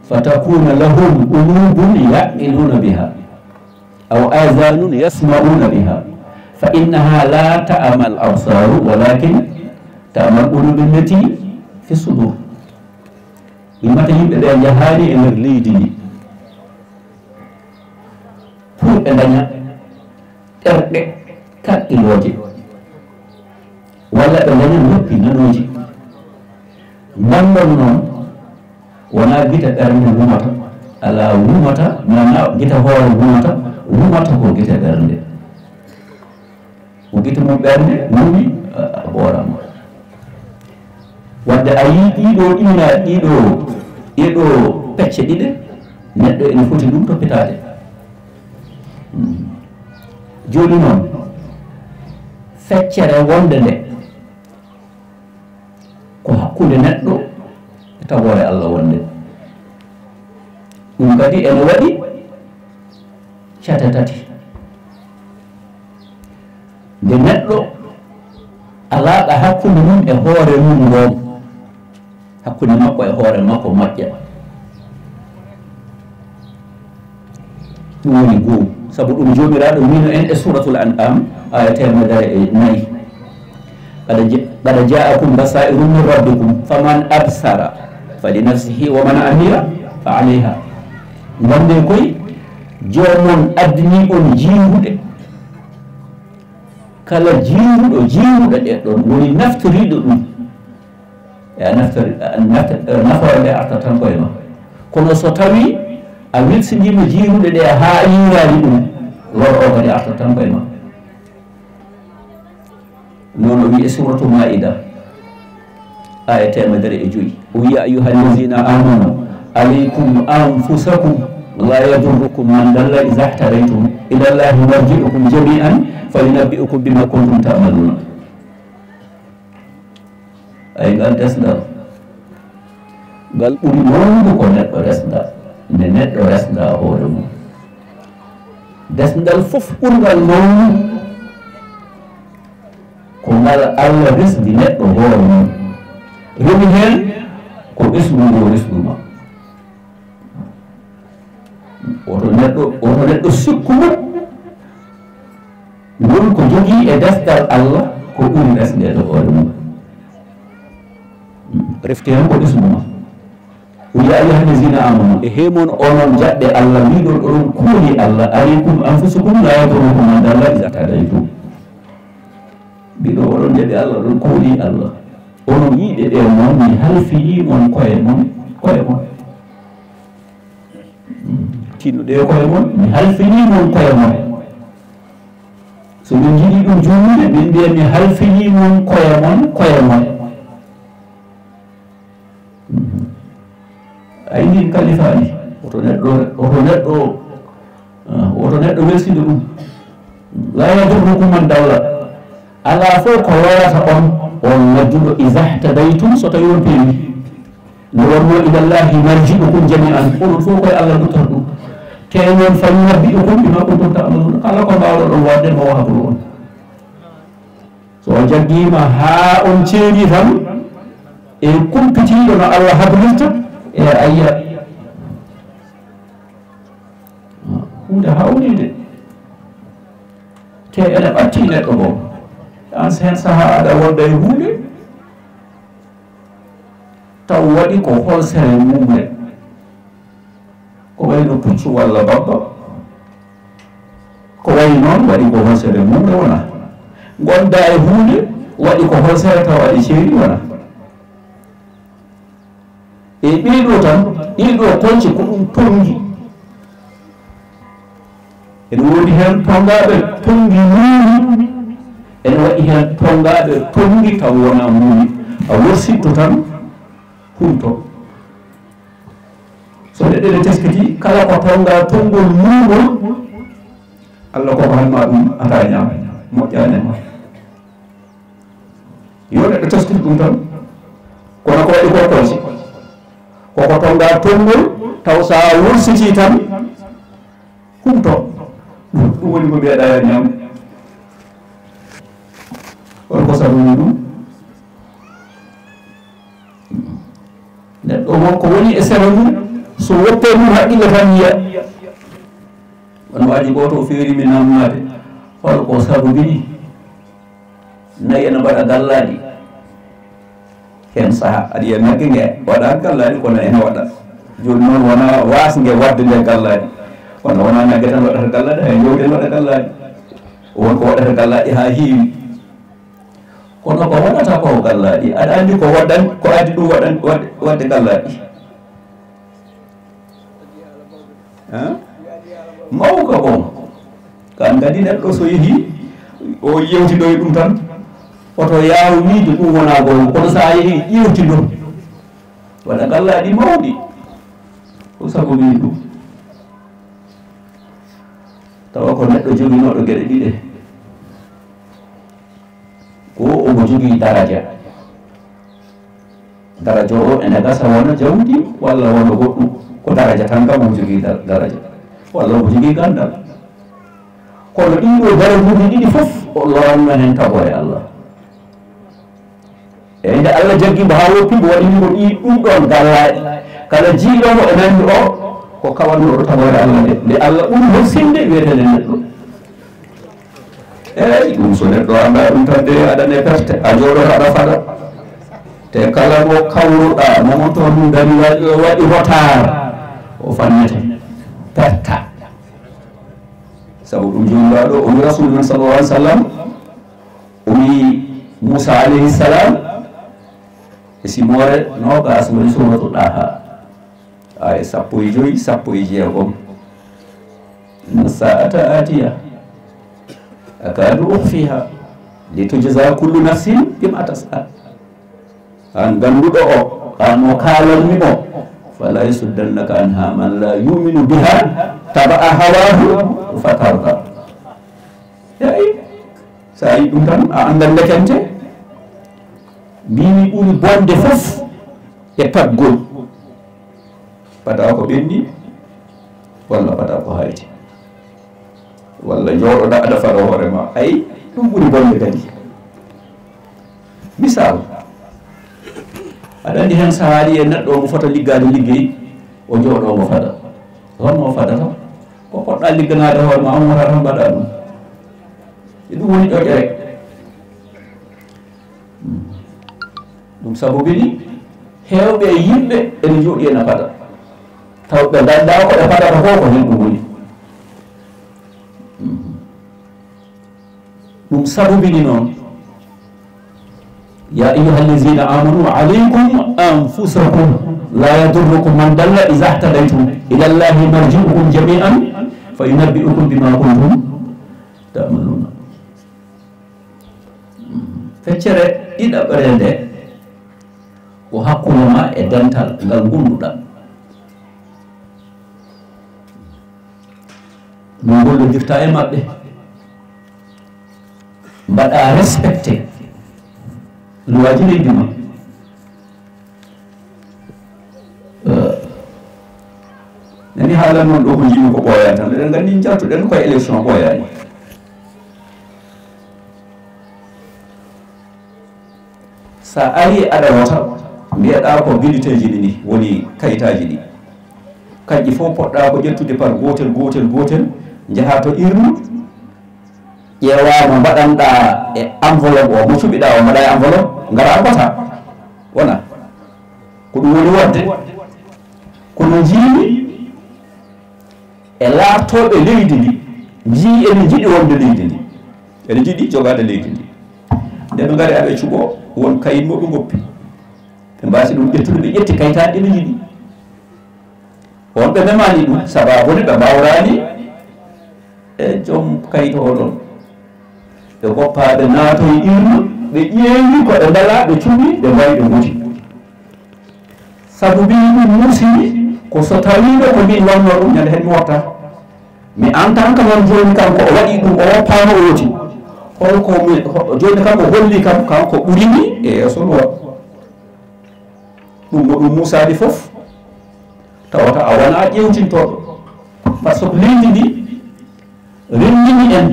fatakuna lahum qulubun ya'qiluna biha aw azanun yasma'una biha fa innaha la ta'mal absaru walakin ta'mal qulubu allati fi sudur." Wi mata yimɓe ɓe njahaani e nder leydi ndi, pour ɓe ndaña ɓerɗe kaqqilooje, walla ɓe ndaña noppi nanooji. Nganndon noon, wonaa gite ɓernde wumata, alaa wumata, maanaa gite hoore wumata, wumata ko gite ɓernde. Ko gite mum ɓernde wumi, a, a ɓooraama. Wadde a yii ɗiɗo ɗiina, ɗiɗo, ɗiɗo pecce ɗiɗe, neɗɗo ene foti ɗum toppitaade. Hmm. Jooni noon, feccere wonde nde, ko hakkunde neɗɗo e tagoore Allah wonde. Ɗum kadi ene waɗi cate tati. Nde neɗɗo alaaɗo hakkunde mum e hoore mum ngoon, hakkunde makko e hoore makko moƴƴa. Ɗum woni goo. Sabu ɗum Joomiraaɗo wiino en e Suuratul An'am, aaya teemedere e nayi. "Qad ja-, qad ja'akum basa'irun min rabbikum, faman absara falinafsihi wa man amiya fa alayha." Nganndee koy, joomon addinii on jiiruɗe. Kala jiiruɗo, jiiruɗe ɗe ɗon woni naftoriiɗo ɗum. E a naftori-, a naftor-, nafoore nde arta tan koye ma. Kono so tawi a welsindiima jiiruɗe ɗe haa yiiraani ɗum, lor o kadi arta tan koye ma. Noon o wi'i e Suuratu Maa'ida, aaya teemedere e joyi. O wi'i, "Ya ayyuhal lazina amanu, alaykum anfusakum, la yadurrukum man dalla iza ihtadaytum, ilallahi marji'ukum jami'an, fa yunabbi'ukum bima kuntum ta'maluna." Ay, ngal desngal, ngal ɓuri mawnude ko neɗɗo resngal, nde neɗɗo resnga hoore mum. Desngal fof ɓurngal mawnude ko ngal Allah resndi neɗɗo hoore mum. Rewi heen ko ɓesngu ngu o resndu ma. Woto neɗɗo, woto neɗɗo sikku mum won ko jogii e desngal Allah ko ɓuri resndeede hoore mum. Refti heen ko ɓesngu ma. Ya ayyuha allazina amanu, e he mon onon jaɓɓe Allah, mbiɗon oɗon kooli Allah, alaykum anfusakum la yadurrukum man dalla iza tadaytum. Mbiɗo oɗon jaɓɓe Allah, oɗon kooli Allah. Onon yiiɓe ɓe mon, mi halfini mon koye mon, koye mon. Tinnuɗe koye mon, mi halfini mon koye mon. So min njiɗi ɗum juumude, min mbiya mi halfini mon koye mon, koye mon. Ay, ndin kalifaani. Woto neɗɗo, woto neɗɗo, ah, woto neɗɗo welsindo ɗum. La yadurrukum man dalla. Alaa fof ko lorata on, on majjuɗo, iza htadaytum, so tawi on peewi. Nde wonno, ilallahi marji'ukum jami'an, onon fof koye Allah luttata ɗum. Te non fa yunabbi'ukum bima kuntum ta'malun. Kala ko mbaawɗon on waɗde, mo waɗa ɗum on. So o jaggiima haa on ceeɗi tan e kumpitiiɗo no Allah hablirta, e ayya, huunde hawniinde. Te ene ɓatti neɗɗo goo. An heen sahaa aɗa wonda e huunde, taw waɗi ko holsere mumre. Ko wayno puccu walla babba. Ko wayi noon waɗi ko holsere mum e wona. Ngonda e huunde waɗi ko holsere tawa e ceeri wona. E ɗiɗo tan, ɗiɗo tonce ko ɗum tonngi. Ene woodi heen tonngaaɓe tonngi muuni, ene waɗi heen tonngaaɓe tonngi taw wona muuni. A worsitto tan, humto. So neɗɗo ene teskiti, kala ko tonnga tonngol muumol, Allah koko halma ɗum, ata ñaama, moƴƴaani ma. Yo neɗɗo teskiti ɗum tan, kono ko waɗi ko konsi. Koko tonnga tonngol, taw sa wursiti tan, humto. Ɗum woni ko mbiyaɗa ya ñaam. Hol ko sabuni ɗum? Neɗɗo won ko woni e sere mum, so woppe mum haqqille tan yiya. Wano waaji gooto o feeri mi namnaade, hol ko sabu bini? Nayi ene mbaɗa gallaaɗi. Heen sahaa, aɗa yiya nagge nge waɗa gallaaɗi, kono ene waɗa. Jooni noon wona waasnge waɗde nde gallaaɗi. Kono wona nagge tan waɗata gallaaɗi, hay jawdi ene waɗa gallaaɗi. Won ko waɗata gallaaɗi haa heewi. Kono ko waɗata ko gallaaɗi, aɗa anndi ko waɗan, ko addi ɗum waɗan, waɗde, waɗde gallaaɗi? Hein? Mawka bon. Kan kadi neɗɗo so yehi, o yewtidoy ɗum tan, oto yaaw wiide ɗum wona goonga. Kono so a yehi ƴeewtido, waɗa gallaaɗi mawɗi. Ko sabu min ɗum? Tawa ko neɗɗo joginooɗo geɗe ɗiɗe. Ko omo jogii daraja. Daraja o ene gasa wona jawdi walla wona goɗɗum. Ko daraja tan kam omo jogii dar-, daraja. Walla omo jogii ganndal. Kono ɗiɗo darajuuji ɗiɗi fof o loranno heen tagoore Allah. E nde Allah jaggi mo haa woppi mo waɗi mo ɗi ɗum ɗoon gallaaɗi. Kala jiiɗo mo e nanndi o ko kawannooɗo tagoore Allah nde. Nde Allah ɓuri horsinde wiyetee nde neɗɗo. Eey, ɗum so neɗɗo anndaa ɗum tan de, aɗa ne perte, a jooɗoto aɗa fada. Te kala mo kawruɗaa, mo montor mum dari waɗi, waɗi retard, o fannete, perta. Sabu ɗum Joomiraaɗo o wi Rasul men sallallahu alaihi wasallam, o wi Muusa alayhi salam, e simoore noogaas woni suuratu Ɗaaha. Aaya sappo e joy, sappo e jeegom. Inna saa'ata aatiya. Akaadu ukhfiha. Litujza kullu nafsin bima tas'a. Aan gannduɗo o, aan mo kaalanmi o. Fala yasuddannaka anha man la yu'minu biha, taba'a hawahu, fatarda. Eey, so a yi ɗum tan, a anndan ndekente. Mbimi ɓuri bonde fof e paggol. Fada ko ɓenni, walla fada ko hayti. Walla jooɗoɗa aɗa fada hoore ma. Ay, ɗum ɓuri bonde kadi. Misal, aɗa anndi heen sahaaji e neɗɗo omo fota liggaade liggey, o jooɗo omo fada. Honno o fadata? Ko poɗɗa ligganaade hoore ma, a ummata tan mbaɗa ɗum. E ɗum woni ƴoƴre. Ɗum sabu bini, Heewɓe e yimɓe ene njooɗi ene pada, taw ɓe nganndaa ko ɓe padata ko, ko heen ɗum woni. Ɗum sabubini noon, "يا أيها الذين آمنوا عليكم أنفسكم لا يضركم من ضل إذا اهتديتم إلى الله مرجعكم جميعا فينبئكم بما كنتم تعملون." Feccere ɗiɗaɓere nde ko hakkunde ma e dental ngal ngonduɗa. Min gollondirta e maɓɓe, mbaɗa respecté luwaaji leydi ma. Eh, nani haala noon ɗo ko njiɗmi ko ɓooyaani tan. Eɗen nganndi njaltuɗen koye élection ɓooyaani. So a ari aɗa wota, mbiyeɗaa ko bulletinji ɗi ni woni kayitaaji ɗi. Kanƴi fof poɗɗaa ko ƴettude par gootel, gootel, gootel, njahaa to urne, ƴeewaa mo mbaɗanɗaa e enveloppe o, mo cuɓiɗaa o mbaɗaa e enveloppe, ngaraa ngotaa. Wona. Ko ɗum woni waɗde. Kono njiimi e laartooɓe leydi ndi, njii ene njiɗi wonde leydi ndi, ene njiɗi jogaade leydi ndi. Nde ɓe ngari aɓe cuɓoo, won kayit mo ɓe ngoppi. Ɓe mbaasi ɗum ƴettude, ɓe ƴetti kayitaaji ɗi ɓe njiɗi. On ɓe memaani ɗum, sabaabu ne ɓe mbaawraani e joom kayit o ɗon. Ɓe ngoppaa, ɓe naatoyi urne, ɓe ƴeewi ko ɓe mbelaa, ɓe cuɓi, ɓe mbayi, ɓe ngoti. Sabu mbiyi ɗum muusini ko so tawiino ko min wannoo ɗum, ñande heen mi wotta. Mi en tant que noon jooni kam ko o waɗi ɗum, o woppaama, o woti. Hol ko mi, ho-, jooni kam o holli kam, kanko ɓurini e yeeso loi. Ɗum mo ɗum muusaani fof, tawata a wonaa ƴeewtintooɗo. Par ce que leydi ndi renndini en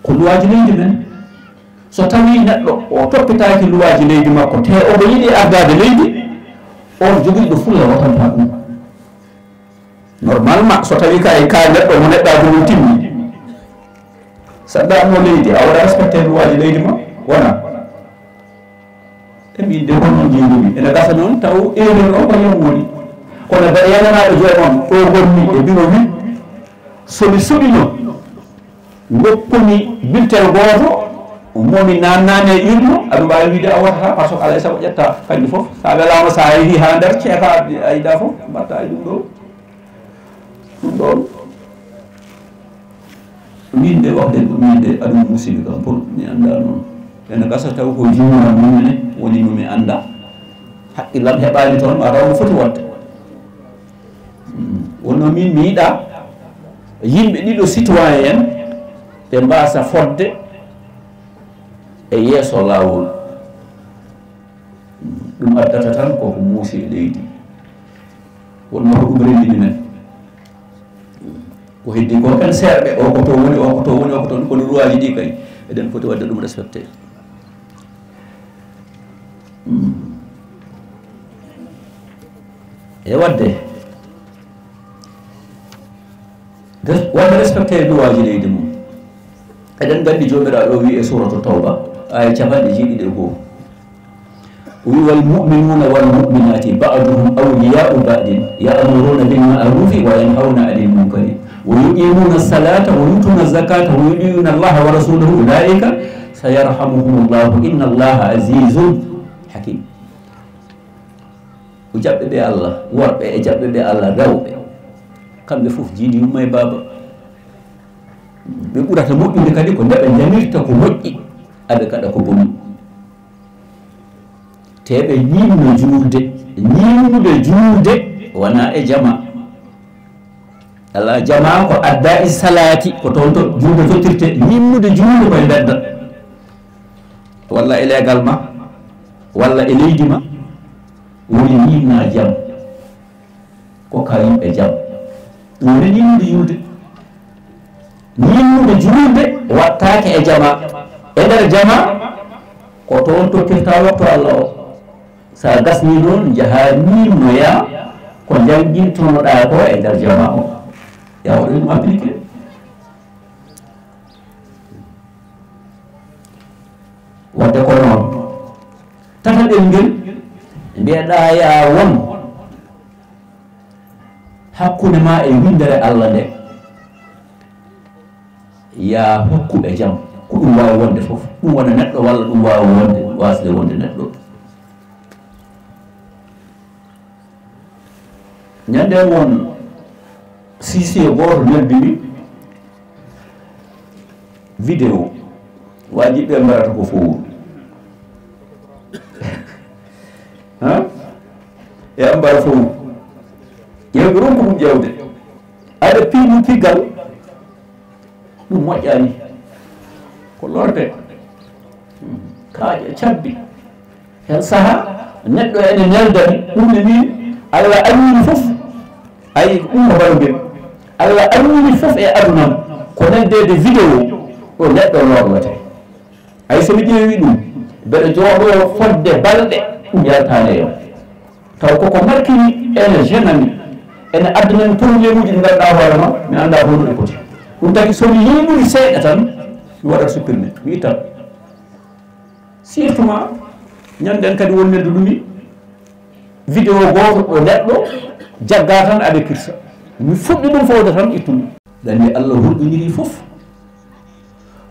ko luwaaji leydi men. So tawii neɗɗo o toppitaaki luwaaji leydi makko, te omo yiɗi ardaade leydi, on jogiiɗo fulla waɗanta ɗum. Normalement, so tawii kay ka neɗɗo mo neɗɗaagu mum timmi, so a ɗaanno leydi, a waɗa respecté luwaaji leydi ma, wona? E min de ko noon njiɗumi. Ene gasa noon taw erreur o ko yam woni. Kono mbeɗa yananaaɗo joomam ɗo ngonmi e bureau huit, so mi suɓino, ngoppumi bulletin gooto mo mi naannaani e urne, aɗa waawi wiyde a wotataa, par ce que alaa e sago ƴetta kanƴe fof. So a welaama, so a yehii haa nder, ceeka a yiɗaa fof, mbaɗta e ɗum ɗo. Ɗum ɗoon, min de, waxde ko min de, aɗum musiba kam, pour mi annda noon. Ene gasa taw ko juumam mum ne woni no mi annda. Hakkillam heɓaani toon, ma taw no foti waɗde. Mm. Wonno min mi yiɗa yimɓe ɗiɗo citoyen en ɓe mbaasa fodde e yeeso laawol. Ɗum addata tan koko muusi e leydi. Wonno ko ɗum renndini men. Ko heddi ko kan seerɓe, o ko to woni, o ko to woni, o ko to woni, kono luwaaji ɗi kay, eɗen foti waɗde ɗum respecté. E waɗde, res-, wonde respecté luwaaji leydi mum. Eɗen nganndi Joomiraaɗo o wiyi e Suuratu Tawba, aaya capanɗe jeeɗiɗi e goo. O wiyi, "والمؤمنون والمؤمنات بعضهم أولياء بعض يأمرون بالمعروف وينهون عن المنكر ويقيمون الصلاة ويؤتون الزكاة ويطيعون الله ورسوله أولئك سيرحمهم الله إن الله عزيز حكيم." O jaɓɓe ɓe Allah, worɓe e jaɓɓe ɓe Allah, rewɓe, kamɓe fof jiidi yumma e baaba. Ɓe ɓurata moƴƴude kadi ko nde ɓe njamirta ko moƴƴi, aɓe kaɗa ko boni. Te ɓe ñiimno juulde, ñiimnude juulde wonaa e jama. Alaa jama ko adda e salaati, ko toon to juulde tottirte, ñiimnude juulde koye mbedda. Walla e leegal ma, walla e leydi ma, woni ñiimna jam. Ko ka yimɓe jam. Ɗum woni ñiimnude juulde. Ñiimnude juulde wattaake e jama. E nder jama, ko toon tokkirta waktu Allah o. Sa gasni noon, njaha ñiimnoya ko njanngintonoɗaa ko e nder jama o. Ya waɗu ɗum appliqué. Wadde ko noon. Tataɓel ngel, Mbiyeɗaa yaa won hakkunde maa e winndere Allah nde, yaa hokkuɓe jam, ko ɗum waawi wonde fof, ɗum wona neɗɗo walla ɗum waawa wonde, waasde wonde neɗɗo. Ñande won sisiyo gooto neldimi vidéo, waajiɓe mbarata ko fowru. Ha? E ambara fowru. Ƴeew ko ronku ɗum ƴeewde. Aɗa piɗum pigal, ɗum moƴƴaani. Ko lorde. Kaaƴe cabbi. Heen sahaa, neɗɗo ene neldani, ɗum ne min, Allah annini fof. Ayi, ɗum ko balugel. Allah annini fof e aduna am, ko neldeede vidéo, ɗo neɗɗo lorlete. Ayi, so mi ƴeewi ɗum, mbeɗa jooɗoo fodde balɗe, ɗum yaltaani e yam. Taw koko markini ene genami, ene addanami problème uji ɗi ngannduɗaa hoore ma, mi anndaa honno ɗi poti. Ɗum tagi so mi yii ɗum seeɗa tan, mi waɗat supprimer, mi ittan. Surtout ma, ñanden kadi won neddo ɗumi, vidéo gooto ɗo neɗɗo jagga tan aɓe kirsa. Mi fuɗɗi ɗum fowde tan ittumi. Ɗanni Allah hulɓiniri fof.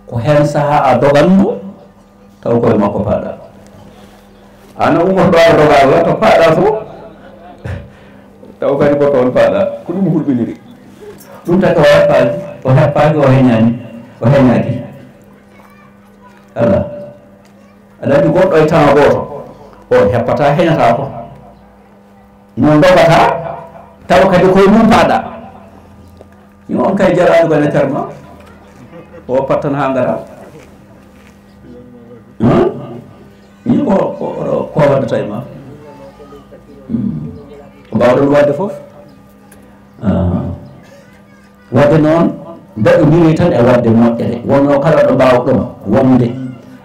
Ko heen sahaa a doganno, taw koye makko paaɗa. Ana ummoto ɗo a doga Allah, to paaɗa fof, taw kadi ko toon paaɗa. Ko ɗum hulɓiniri. Ɗum taki o heppaaki, o heppaaki, o heñaani, o heñaaki. Ala. Aɗa anndi goɗɗo e tan gooto, o heppata, heñata ko. No dogata, taw kadi koye mum paaɗa. Yo on kay jaraani ko ene terma. O pattan haa ngara. Hmm? Ni ko, ko, ko, ko waddata e ma. Hmm. Ko mbaawɗon waɗde fof. Ah. Waɗde noon, mbaɗondire tan e waɗde moƴƴere. Wonno kala ɗo mbaawɗon wonde,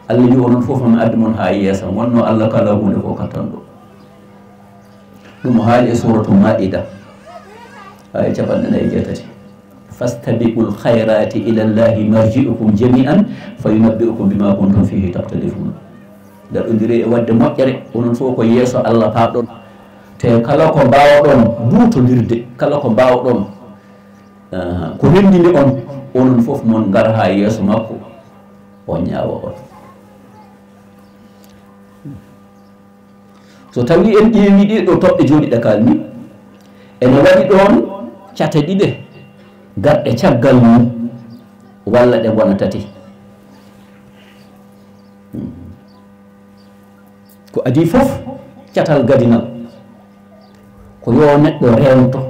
Allah wi onon fof, mi addi mon haa yeeso. Wonno Allah kala huunde ko kattanɗo. Ɗum o haali e Suuratul Maa'ida, aaya capanɗe nayi e jeetati. "Fastabiqul khayraati ila Llaahi marji'ukum jamii'an fa yunabbi'ukum bimaa kuntum fiihi takhtalifun." Mbaɗondire e waɗde moƴƴere, onon fof ko yeeso Allah paaɗon. Te kala ko mbaawɗon duutondirde, kala ko mbaawɗon, ah, ko renndini on, onon fof mon ngar haa yeeso makko, o ñaawa on. So tawii en ƴeewii ɗee ɗoo toɓɓe jooni ɗe kaalmi, ene waɗi ɗoon cate ɗiɗe garɗe caggal mum, walla ɗe ngona tati. Ko adii fof, catal gadinal, ko yo neɗɗo reento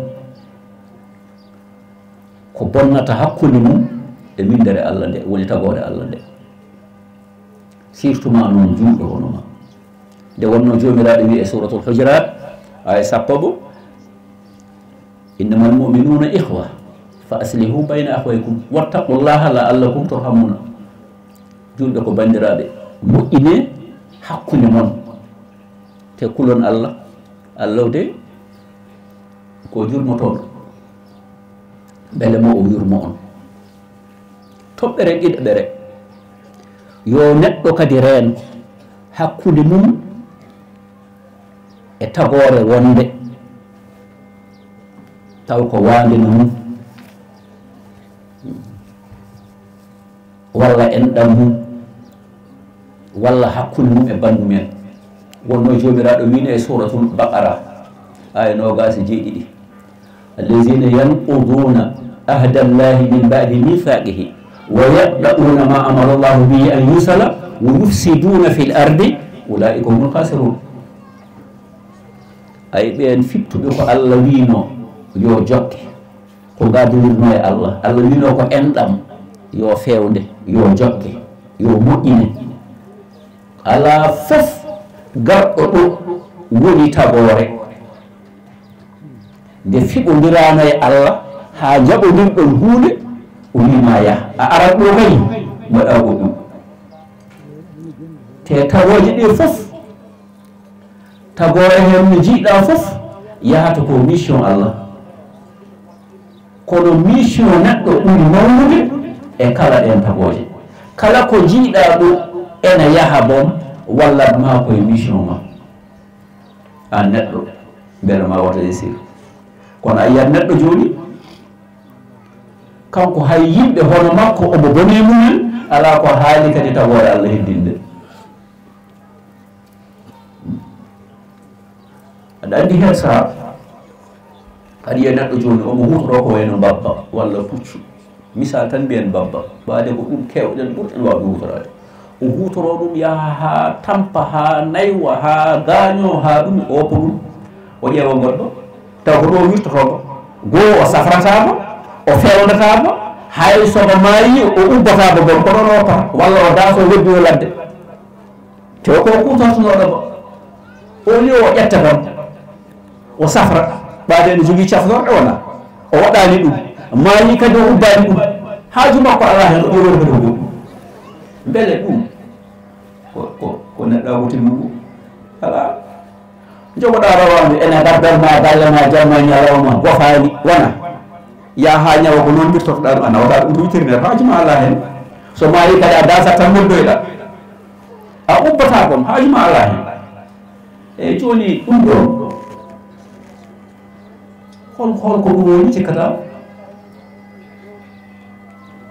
ko bonnata hakkunde mum e winndere Allah nde, woni tagoore Allah nde. Surtout ma noon juulɗo hono ma. Nde wonno Joomiraaɗo wi e Suuratul Hujuraat, aaya sappo, "Innamal mu'minuuna ikhwa, fa aslihu bayna akhwaykum, wattaqullaha la'allakum turhamuuna." Juulɓe ko banndiraaɓe, moƴƴinee hakkunde mon, te kulon Allah. Allah de ko jurmotooɗo, mbele mo o yurmo on. Toɓɓere ɗiɗaɓere, yo neɗɗo kadi reen hakkunde mum e tagoore wonde, taw ko waande no mum, walla enɗam mum, walla hakkunde mum e banndum en. Wonno Joomiraaɗo wiino e Suuratul Baqara, aaya noogaas e jeeɗiɗi, "Allaziina yanquduuna ahda Llaahi min ba'di miisaaqihi wa yaqta'uuna maa amara Llaahu bihi an yuusala wa yufsiduuna fil ardi, ulaa'ika humul khaasiruun." Ay, ɓeen fittuɓe ko Allah wiino yo jokke, ko ngaddidirno e Allah. Allah wiino ko enɗam, yo feewde, yo jokke, yo moƴƴine. Alaa fof garɗo ɗo woni tagoore. Nde fiɓondiraano e Allah haa njaɓondirɗon huunde, o wiima yah. A arat ɗo kay, mbaɗa goɗɗum. Te tagooje ɗe fof, tagoore heen no njiiɗaa fof, yahata ko mission Allah. Kono mission neɗɗo ɓuri mawnude e kala ɗeen tagooje. Kala ko njiiɗaa ɗo ena yaha boom, wallat ma koye mission ma. An neɗɗo, mbele ma wata e sir. Kono a yiyat neɗɗo jooni, kanko hay yimɓe hono makko omo bone mumen, alaa ko haali kadi tagoore Allah heddinde. Aɗa anndi heen sahaa, aɗa yiya neɗɗo jooni omo huutoroo ko wayno mbabba walla puccu. Misal tan mbiyen mbabba, ɓaade ko ɗum keewɗen ɓurɗen waawde huutoraade. O huutoroo ɗum yaha haa tampa, haa naywa, haa gaañoo, haa ɗum o oppo ɗum. O ƴeewa goɗɗo, taw ko ɗo wirtotoo mo. Goo o safrataa mo, o fewndataa mo, hay so mo maayii o ubbataa mo boom, ko ɗoon o oppata, walla o daasoo weddi o ladde. Te o ko kuutortunooɗo mo. Au lieu o ƴetta tan, o safra, ɓaade ene jogii cafnorɗe wona, o waɗaani ɗum, maayii kadi o ubbaani ɗum. Haaju makko alaa heen, o ƴeewoto kadi ko goɗɗum. Mbele ɗum ko, ko, ko neɗɗaagu timmungu? Alaa. Njogoɗaa rawaandu ene gardal ma galle ma jamma e ñalawma, gofaani, wona. Yaa haa ñawa ko noon mbirtotoɗaa ɗum, a nawataa ɗum to vétérinaire, haaju ma alaa heen. So maayii kadi a daasat tan noddoyɗaa. A ubbataa boom, haaju ma alaa heen. Eeyi, jooni ɗum ɗoon, hol, hol ko ɗum woni cikkata?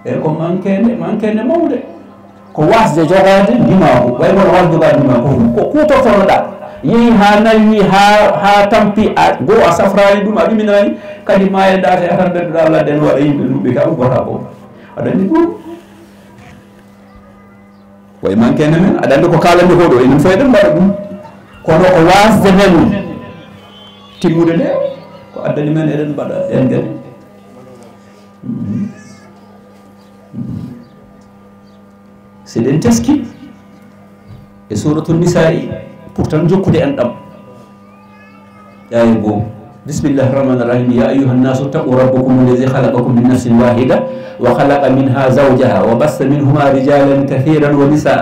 Eeyi, ko mankeende, mankeende mawnde. Ko waasde jogaade ndimaagu, way kono waasde jogaade ndimaagu, ko, ko kuutortonoɗaa. Yehi haa nawi, haa, haa tampi, a, goo a safraani ɗum, a ɗuminaani, kadi maaya daate a tan mbeddoɗaa ladde no waɗa yimɓe ɗuuɓɓe ka ubbataa ko. Aɗa anndi ɗum? Way mankeende men, aɗa anndi ko kaalanmi ko ɗo, enen fof eɗen mbaɗa ɗum. Kono ko waasde men timmude nde, ko addani men eɗen mbaɗa ɗeen geɗe. Mhm. Mhm. So eɗen teski e Suuratul Nisaa'i, pour tan jokkude enɗam. Aaya goo. بسم الله الرحمن الرحيم. يا أيها الناس اتقوا ربكم الذي خلقكم من نفس واحدة وخلق منها زوجها وبث منهما رجالا كثيرا ونساء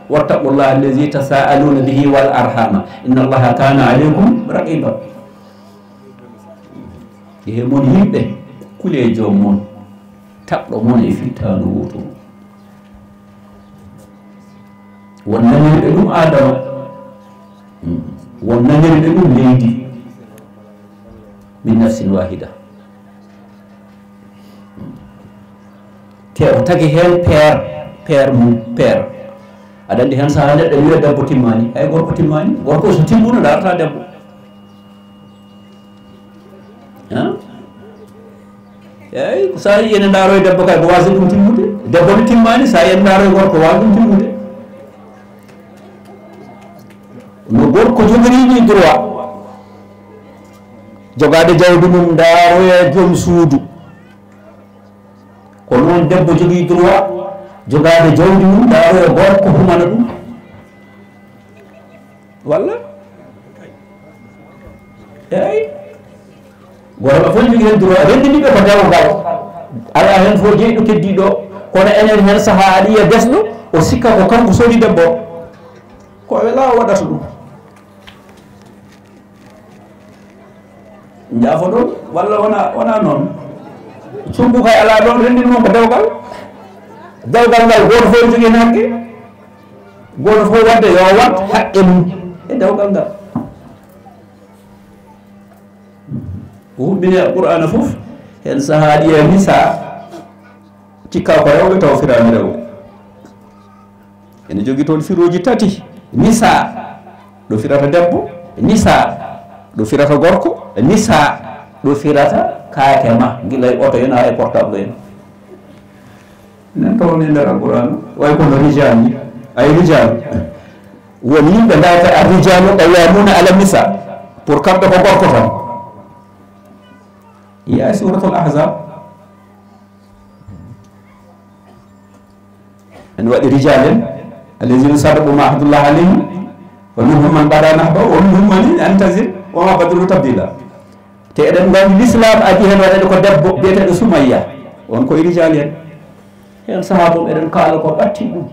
واتقوا الله الذي تساءلون به والأرحام إن الله كان عليكم رقيبا. Ehe mon yimɓe, kulee joom mon, taƴɗo mon e fittaandu wooto. Won nanirɓe ɗum Aadama, won nanirɓe ɗum leydi, min nafsin waahida. Te o tagi heen peer, peer mum, peer. Aɗa anndi heen sahaa neɗɗo wiya debbo timmaani, hay gorko timmaani. Gorko so timmuno, ndaarata debbo. Hein? Eeyi, ko so a yii ene ndaaroo e debbo kay, ko waasde ɗum timmude. Debbo ne timmaani, so a yii ene ndaaroo e gorko, ko waasde ɗum timmude. No gorko jogoriiɗi droit jogaade jawdi mum, ndaaroya joom suudu, ko noon debbo jogii droit jogaade jawdi mum, ndaaroya gorko humana ɗum. Walla? Eeyi. Worɓe fof njogii heen droit, renndini ɓe ko dewgal. Alaa heen fof jeyɗo keddiiɗo, kono enen heen sahaa aɗa yiya desɗo, o sikka ko kanko sori debbo o. Ko welaa o waɗata ɗum. Njaafoɗon, walla wona, wona noon? Cumbu kay alaa ɗoon, renndini noon ko dewgal. Dewgal ngal gooto fof ene jogii heen haqqe. Gooto fof waɗde yo waɗ haqqe mum e dewgal ngal. Ko huɓɓini Alqur'aana fof, heen sahaa ɗiya nisaa, cikka ko rewɓe taw firaani rewɓe. Ene jogii toon firooji tati. Nisaa, ɗo firata debbo. Nisaa, ɗo firata gorko. Nisaa, ɗo firata kaake ma, gila e oto en, haa e portable en. Enen tawon e nder Alqur'aana, way kono rijaal ni. Ay rijaal. Won yimɓe mbaɗata ar-rijaalu qawwaamuuna ala nisaa. Pour kamɓe ko gorko tan. Yaa Suuratul Ahzaab. Ene waɗi rijaal en, allaziina sadaqu maa ahadullah alayhi, wa minhum man qada nahbahu, wa minhum man yantazir, wa maa baddalu tabdiila. Te eɗen nganndi Lislaam adii heen waɗeede ko debbo biyeteeɗo Sumayya, on ko e rijaal en. Heen sahaa mum eɗen kaala ko ɓatti ɗum.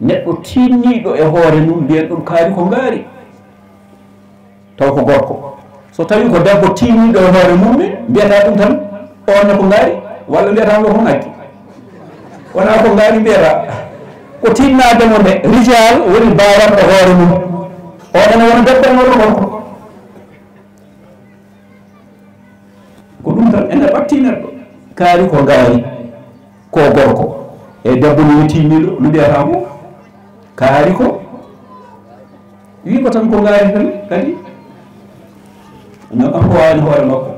Neɗɗo tiinniiɗo e hoore mum, mbiyen ɗum kaari ko ngaari. Taw ko gorko. So tawii ko debbo tiinniiɗo e hoore mum, mbiyata ɗum tan, oon ne ko ngaari, walla mbiyata ngo ko nagge. Wonaa ko ngaari mbiyata. Ko tiinnaade mo nde, rijaal woni baawanɗo hoore mum. Oon ene wona debbo, ene wona gorko. Ene ɓatti neɗɗo. Kaari ko ngaari, ko gorko. E debbo no wiytii miɗo, no mbiyata mo? Kaari ko. Wi ko tan ko ngaari tan kadi. No kanko waawani hoore makko.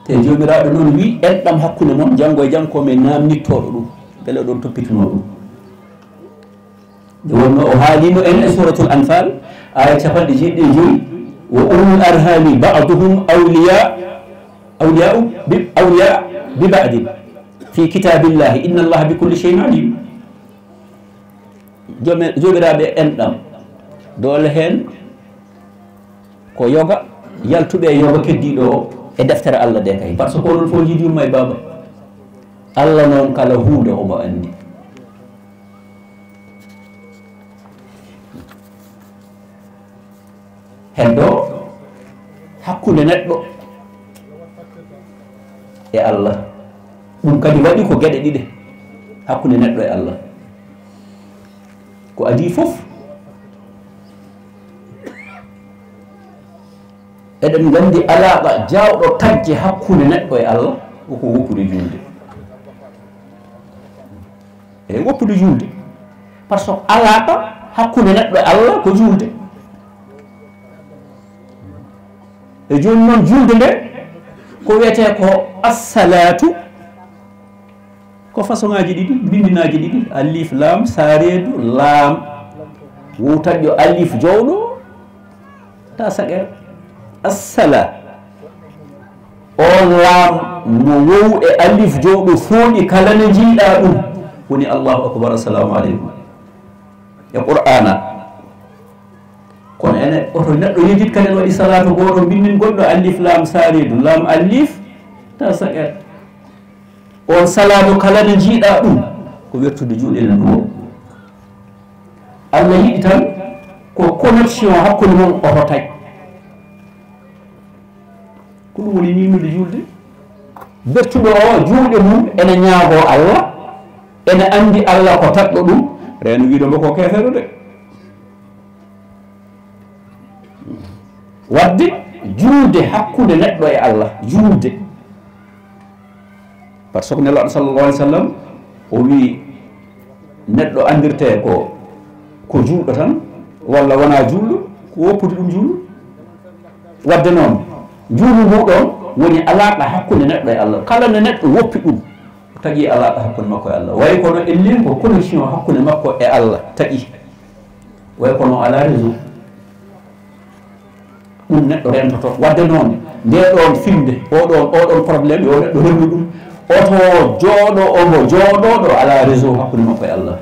Te Joomiraaɗo noon wi, "Enɗam hakkunde mon, janngo e jam ko mi naamnittooɗo ɗum." Mbele oɗon toppitino ɗum. Nde wonno o haalino en e Suuratul Anfaal, aaya capanɗe jeeɗiɗi e joy, "Wa ulul arhami ba'duhum awliya, awliya'u bi, awliya bi ba'din fi kitaabillahi, inna Allaha bi kulli shay'in alim." Joome-, joomiraaɓe enɗam, doole heen ko yoga, yaltuɓe e yoga keddiiɗo o e deftere Allah nde kay. Par ce que onon fof njiidi yumma e baaba. Allah noon kala huunde omo anndi. Heddo hakkunde neɗɗo e Allah. Ɗum kadi waɗi ko geɗe ɗiɗe hakkunde neɗɗo e Allah. Ko adii fof, eɗen nganndi alaaɓa jaawɗo tagge hakkunde neɗɗo e Allah, ko ko woppude juulde. E woppude juulde. Par ce que alaaɓa hakkunde neɗɗo e Allah ko juulde. E jooni noon, juulde nde, ko wiyetee ko assalatu, ko façon ŋaaji ɗiɗi, mbinndinaaji ɗiɗi, alif, laam, saareedu, laam. Wowtanɗo alif jowɗo, ta saɗer. Assala. On laam mo wow e alif jowɗo fooɗi kala ne njiiɗaa ɗum. Woni Allahu akbar, assalamu aleykum. E Qur'aana. Kono ene oto neɗɗo yejit kadi waɗi salatu gooto, mbinndin goɗɗo alif, laam, saareedu, laam, alif, ta saɗer. On salatu kala ne njiiɗaa ɗum, ko wertude juuɗe ne ɗum. Allah yiɗi tan ko connexion hakkunde mon oto taƴ. Ko ɗum woni ñiiɓnude juulde. Bertuɗo o juuɗe mum ene ñaagoo Allah, ene anndi Allah ko tagɗo ɗum, reeno wiide mbo ko keefeero de. Waɗde juulde hakkunde neɗɗo e Allah, juulde. Par ce que Nelaaɗo sallallahu alayhi wa sallam o wii, neɗɗo anndirtee ko, ko juulɗo tan, walla wonaa juulɗo, ko woppude ɗum juulɗo. Waɗde noon, juulɗo ngu ɗoon woni alaaqa hakkunde neɗɗo e Allah. Kala nde neɗɗo woppi ɗum, o tagii alaaqa hakkunde makko e Allah. Wayi kono ellin ko connexion hakkunde makko e Allah tagii. Wayi kono o alaa réseau. Ɗum neɗɗo rentoto. Waɗde noon, nde ɗoon fiɓnde, oo ɗoon, oo ɗoon problème, yo neɗɗo rendu ɗum. Oto jooɗo, omo jooɗo ɗo alaa réseau hakkunde makko e Allah.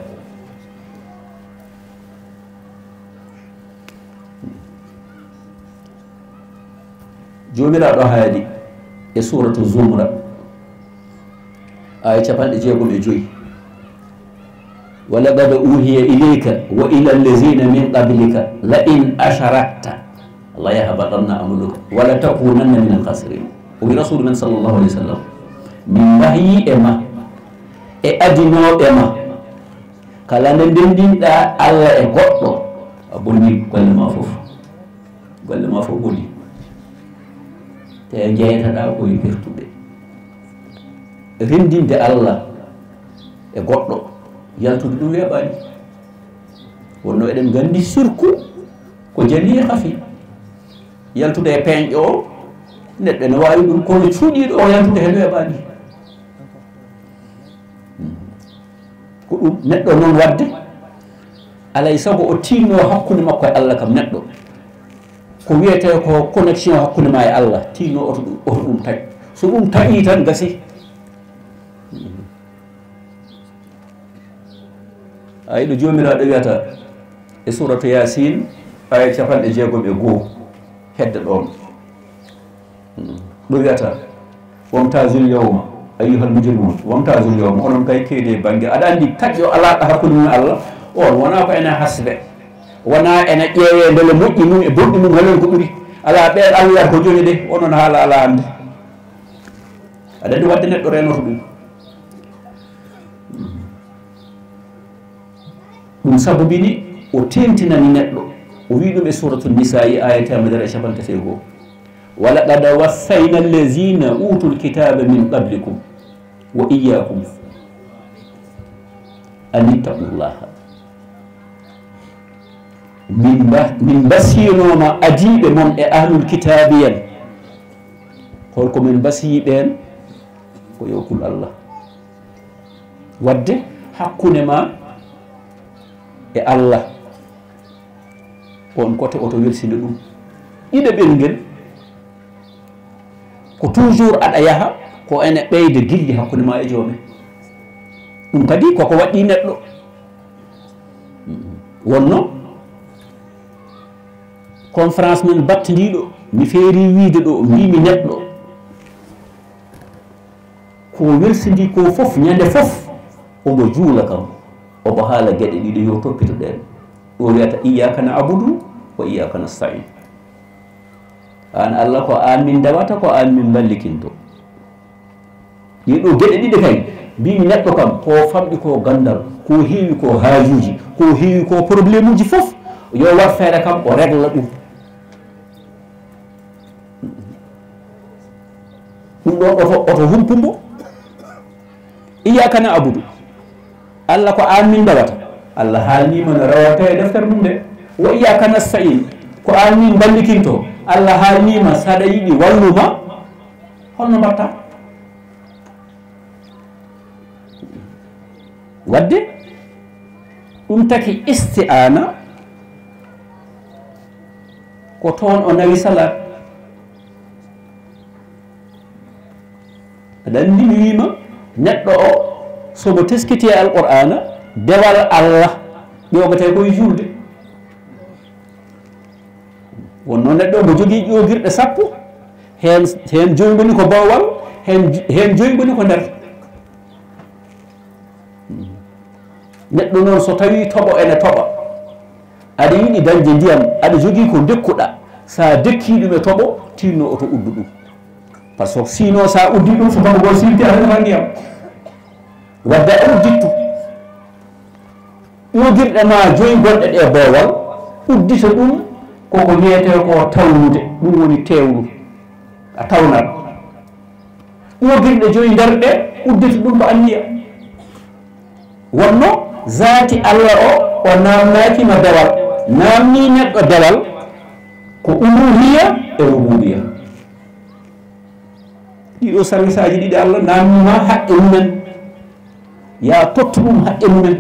Joomiraaɗo haali e suuratu Zumra, aaya capanɗe jeegom e joy. "Wa laqad uuhiya ilayka wa ila allazina min qablika la in asharakta la yahbatanna amaluka wa la takunanna min alkhasirin." O wi Rasuulu men sallallahu alayhi wa sallam, min wahyii e ma, e adinooɓe ma, kala nde ndenndinɗaa Allah e goɗɗo, a bonnii golle ma fof. Golle ma fof boni. Te jeytaɗaa ko e bertuɓe. Renndinde Allah e goɗɗo, yaltude ɗum weeɓaani. Wonno eɗen nganndi sirku ko jali e hafi. Yaltude e peeñɗo o, neɗɗo ene waawi ɗum, kono cuuɗiiɗo o yaltude heen weeɓaani. Ko ɗum neɗɗo noon waɗde, alay sago o tiinno hakkunde makko e Allah kam neɗɗo. Ko wiyetee ko connexion hakkunde ma e Allah, tiinno oto ɗum, oto ɗum taƴ. So ɗum taƴii tan, gasi. Ay ɗo Joomiraaɗo wiyata e suuratu Yaasin, aaya capanɗe jeegom e goo, hedde ɗoon. Ɗo wiyata, "Wamtazul yawma, ayyuhal mujrimun, wamtazul yawma." Onon kay keedi e bannge. Aɗa anndi taƴƴo alaaɗo hakkunde mum e Allah, on wonaa ko ene hasbe. Wonaa ene ƴeewee mbele moƴƴi mum e bonɗi mum, hol en ko ɓuri. Alaa ɓeen Allah ko joñi de, onon haala alaa hannde. Aɗa anndi waɗde neɗɗo reenoto ɗum. Ɗum sabubini o teeŋtinani neɗɗo O wi ɗum e Suratu Nisaa'i, aya teemedere e capanɗe tati e goo. "Wa laqad wassayna allazina utul kitaba min qablikum wa iyyakum an ittaqullaha." Min mba-, min mbasiynooma adiiɓe mon e ahlul kitaabi en. Holko min mbasiyi ɓeen? Ko yo kul Allah. Wadde hakkunde ma e Allah, on kote oto welsinde ɗum. Ɗiɗaɓel ngel, ko toujours aɗa yaha, ko ene ɓeyda gilli hakkunde ma e joome. Ɗum kadi koko waɗɗi neɗɗo. Wonno conférence men battindiiɗo, mi feeri wiide ɗo, mbimi neɗɗo, ko welsindi ko fof, ñande fof, omo juula kam, omo haala geɗe ɗiɗi yo toppito ɗen. O wiyata, "Iyyaka na'budu wa iyyaka nasta'in." An Allah, ko an min dawata, ko an min mballikinto. Ɗiɗo geɗe ɗiɗi kay, mbimi neɗɗo kam, ko famɗi ko gandal, ko heewi ko haajuuji, ko heewi ko problème uji fof, yo war feere kam o régla ɗum. Ɗum ɗon oto, oto humpu mbo. Iyyaka na'budu. Allah ko an min dawata. Allah haalnima no rewata e deftere mum nde. Wa iyyaka nasta'in. Ko an min mballikinto. Allah haalnima saɗa yiɗi walluma. Holno mbatta? Wadde ɗum taki isti'ana ko toon o nawi salat. Aɗa anndi mi wiima neɗɗo o somo teskiti e Alqur'aana, dewal Allah ƴoogate koye juulde. Wonno neɗɗo omo jogii ƴoogirɗe sappo, heen, heen joyi ngoni ko boowal, heen, heen joyi ngoni ko nder. Neɗɗo noon so tawii toɓo ene toɓa, aɗa yiɗi dañde ndiyam, aɗa jogii ko ndekkuɗa, so a dekkii ɗum e toɓo, tinno oto uddu ɗum. Par ce que sinon, so a uddii ɗum, so toɓo ngol silti, a heɓataa ndiyam. Wadde a uddittu. Ƴoogirɗe ma joyi gonɗe ɗe boowal, uddita ɗum koko wiyetee ko tawnude, ɗum woni teewlu, a tawnat. Ƴoogirɗe joyi nder ɗe, uddita ɗum ko anniya. Wonno zaati Allah o, o naamnaaki ma dewal. Naamnii neɗɗo dewal ko uluhiyya e rububiyya. Ɗiɗo sarwisaaji ɗiɗi Allah naamnii ma haqqe mumen. Yaa tottu ɗum haqqe mumen.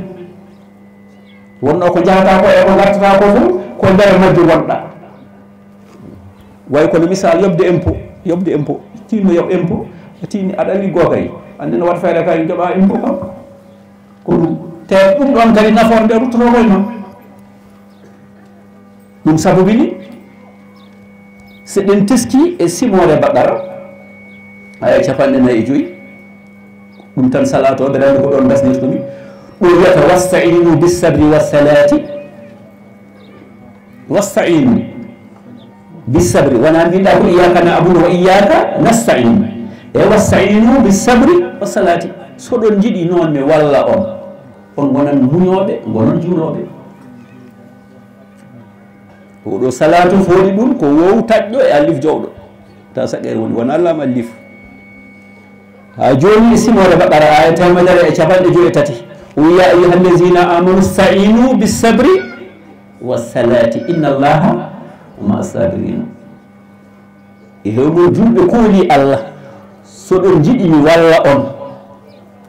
Wonno ko njahata ko e ko ngartata ko fof, ko nder majjo wonɗa. Way kono misal yoɓde impôt, yoɓde impôt. Tinno yoɓ impôt, tinni aɗa anndi goo kay. Anndi no waɗa fayda kay joɓa impôt kam. Ko ɗum. Te ɗum ɗon kadi nafoore nde ruttoto koye ma. Ɗum sabubini, so ɗen teski e simoore Baqara, aya capanɗe nayi e joyi, ɗum tan salaato, mbeɗa anndi ko ɗon gasnirtumi. Ɗum wiyata, "Wasta'inu bis sabri was salati." Wasta'inu bis sabri. Wona mbinɗa ko iyyaka na'budu wa iyyaka nasta'in. E wasta'inu bis sabri was salati. So ɗon njiɗi noon mi walla on, on ngonan muñooɓe, ngonon juulooɓe. Oɗo salatu fooɗi ɗum ko wow taƴɗo e allif jowɗo. Ta saqqe woni, wona allam allif. Ha joni e simoore Baqara, aya teemedere e capanɗe joyi e tati. O wi, "Ya ayyuhallazina amanu sta'inu bis sabri was salati, inna Allaha ma'as sabirin." E hewɓe julɓe kooli Allah, so ɗon njiɗi mi walla on,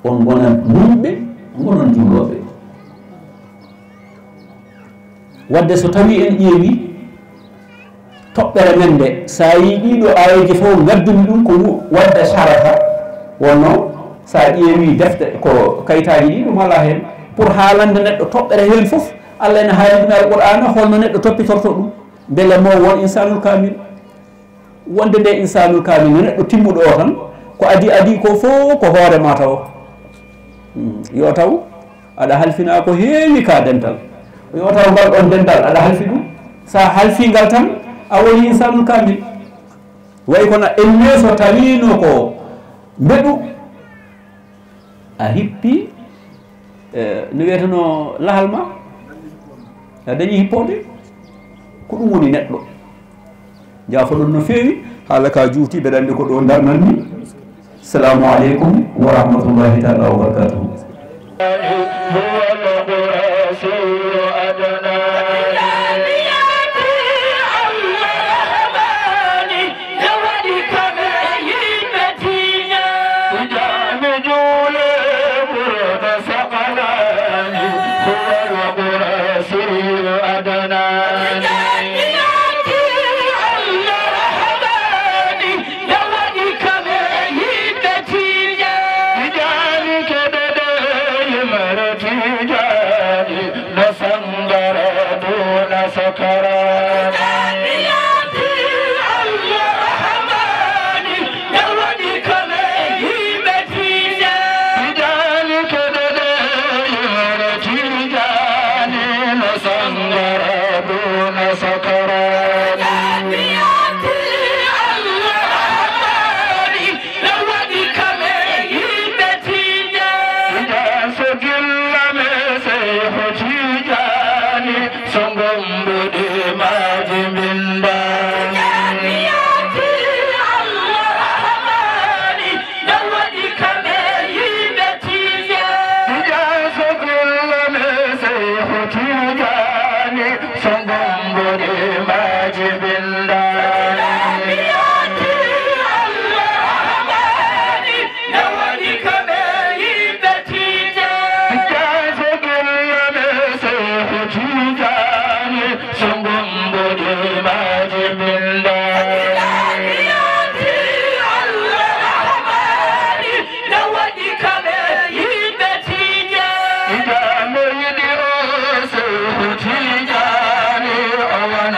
on ngonan muñɓe, ngonon juulooɓe. Wadde so tawi en ƴeewi toɓɓere men nde, so a yii ɗiɗo aayeeji fof ngaddumi ɗum ko ngu wadde sharha, wonno so a ƴeewi defte ko kayitaaji ɗi ɗum alaa heen, pour haalande neɗɗo toɓɓere heen fof, Allah ene haali ɗum e Alqur'aana, holno neɗɗo toppitorto ɗum, mbele mo won insanul kaamil. Wonde nde insanul kaamil no neɗɗo timmuɗo o tan, ko adi adi ko fof ko hoore ma taw. Hmm, yo taw aɗa halfina ko heewi ka dental. Yo taw ngal ɗon dental aɗa halfi ɗum. Sa halfi ngal tan, a woni insanul kaamil. Way kono en ne so tawino ko mbeɗu, a hippi, eh, no wiyeteno lahal ma, a dañi hippoode. Ko ɗum woni neɗɗo. Njaafoɗon no feewi, haala ka juuti, mbeɗa anndi ko ɗo darnan mi. Salaamu aleykum wa rahmatullahi taala wa barakatuhu.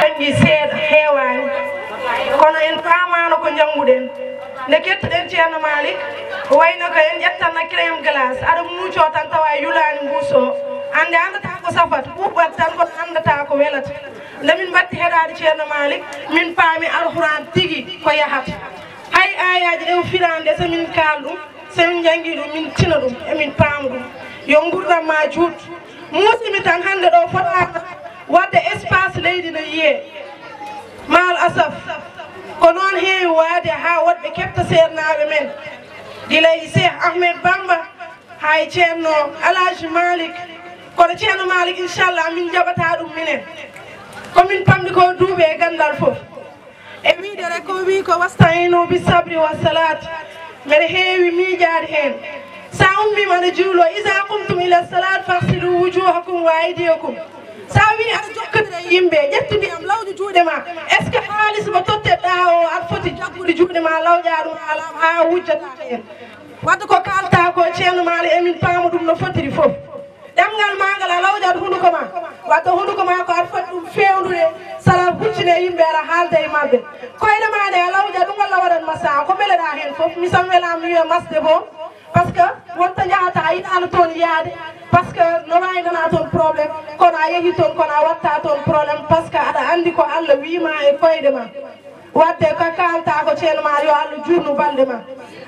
Dañi seeɗa, heewaani. Kono en paamaano ko njannguɗen. Nde kettuɗen Ceerno Maalik, wayno ko en ƴettanno crème glace, aɗa muucoo tan tawa yulaani mbuus o. Annde anndataa ko safata, ɓuuɓat tan kono anndataa ko welata. Nde min mbatti heɗaade Ceerno Maalik, min paami Alxuraan tigi ko yahata. Hay aayaaji ɗe o firaani ɗe, so min kaal ɗum, so min njanngii ɗum, min tina ɗum, emin paama ɗum. Yo nguurndam maa juut. Muusimi tan hannde ɗo fotaano waɗde espace leydi no yiyee. Maal asaf, ko noon heewi waade haa woɗɓe keɓta seernaaɓe men, gila e Seeh Ahmed Bamba, haa e Ceerno Alaaji Maalik. Kono Ceerno Maalik, inchallah, min njaɓataa ɗum minen. Ko min pamɗi ko duuɓi e ganndal fof. E wiide rek ko wii ko wasta'inu bi sabri wa salaat. Mbeɗa heewi miijaade heen. So a ummiima aɗa juuloo, iza qumtum ila salaat faghsilu wujuhakum wa aydiyakum. So a wii aɗa jokkondira e yimɓe, ƴettu ndiyam, lawƴu juuɗe ma. Est-ce que haalis mo totteɗaa o, aɗa foti jaggude juuɗe ma, lawƴaa ɗum haa laaɓa, haa wujjataa heen? Wadde ko kaaltaa ko, Ceerno Maalik, emin paama ɗum no fotiri fof. Ɗemngal maa ngal, a lawƴat hunuko maa. Wadde hunuko maa ko aɗa foti ɗum feewndude, so aɗa huccini e yimɓe, aɗa haalda e maɓɓe. Koyɗe maa ɗe a lawƴat ɗum walla waɗat ma saaha, ko mbeleɗaa heen fof. Mi so mi welaama mi wiya masde boom, par ce que wonta njahata a yiɗaano toon yaade, par ce que no waawi nana toon problème, kono a yehii toon kono a waɗtaa toon problème, par ce que aɗa anndi ko Alla wii ma e koyɗe maa. Wadde ko kaaltaa ko, Ceerno Maalik, yo Alla juutnu balɗe maa.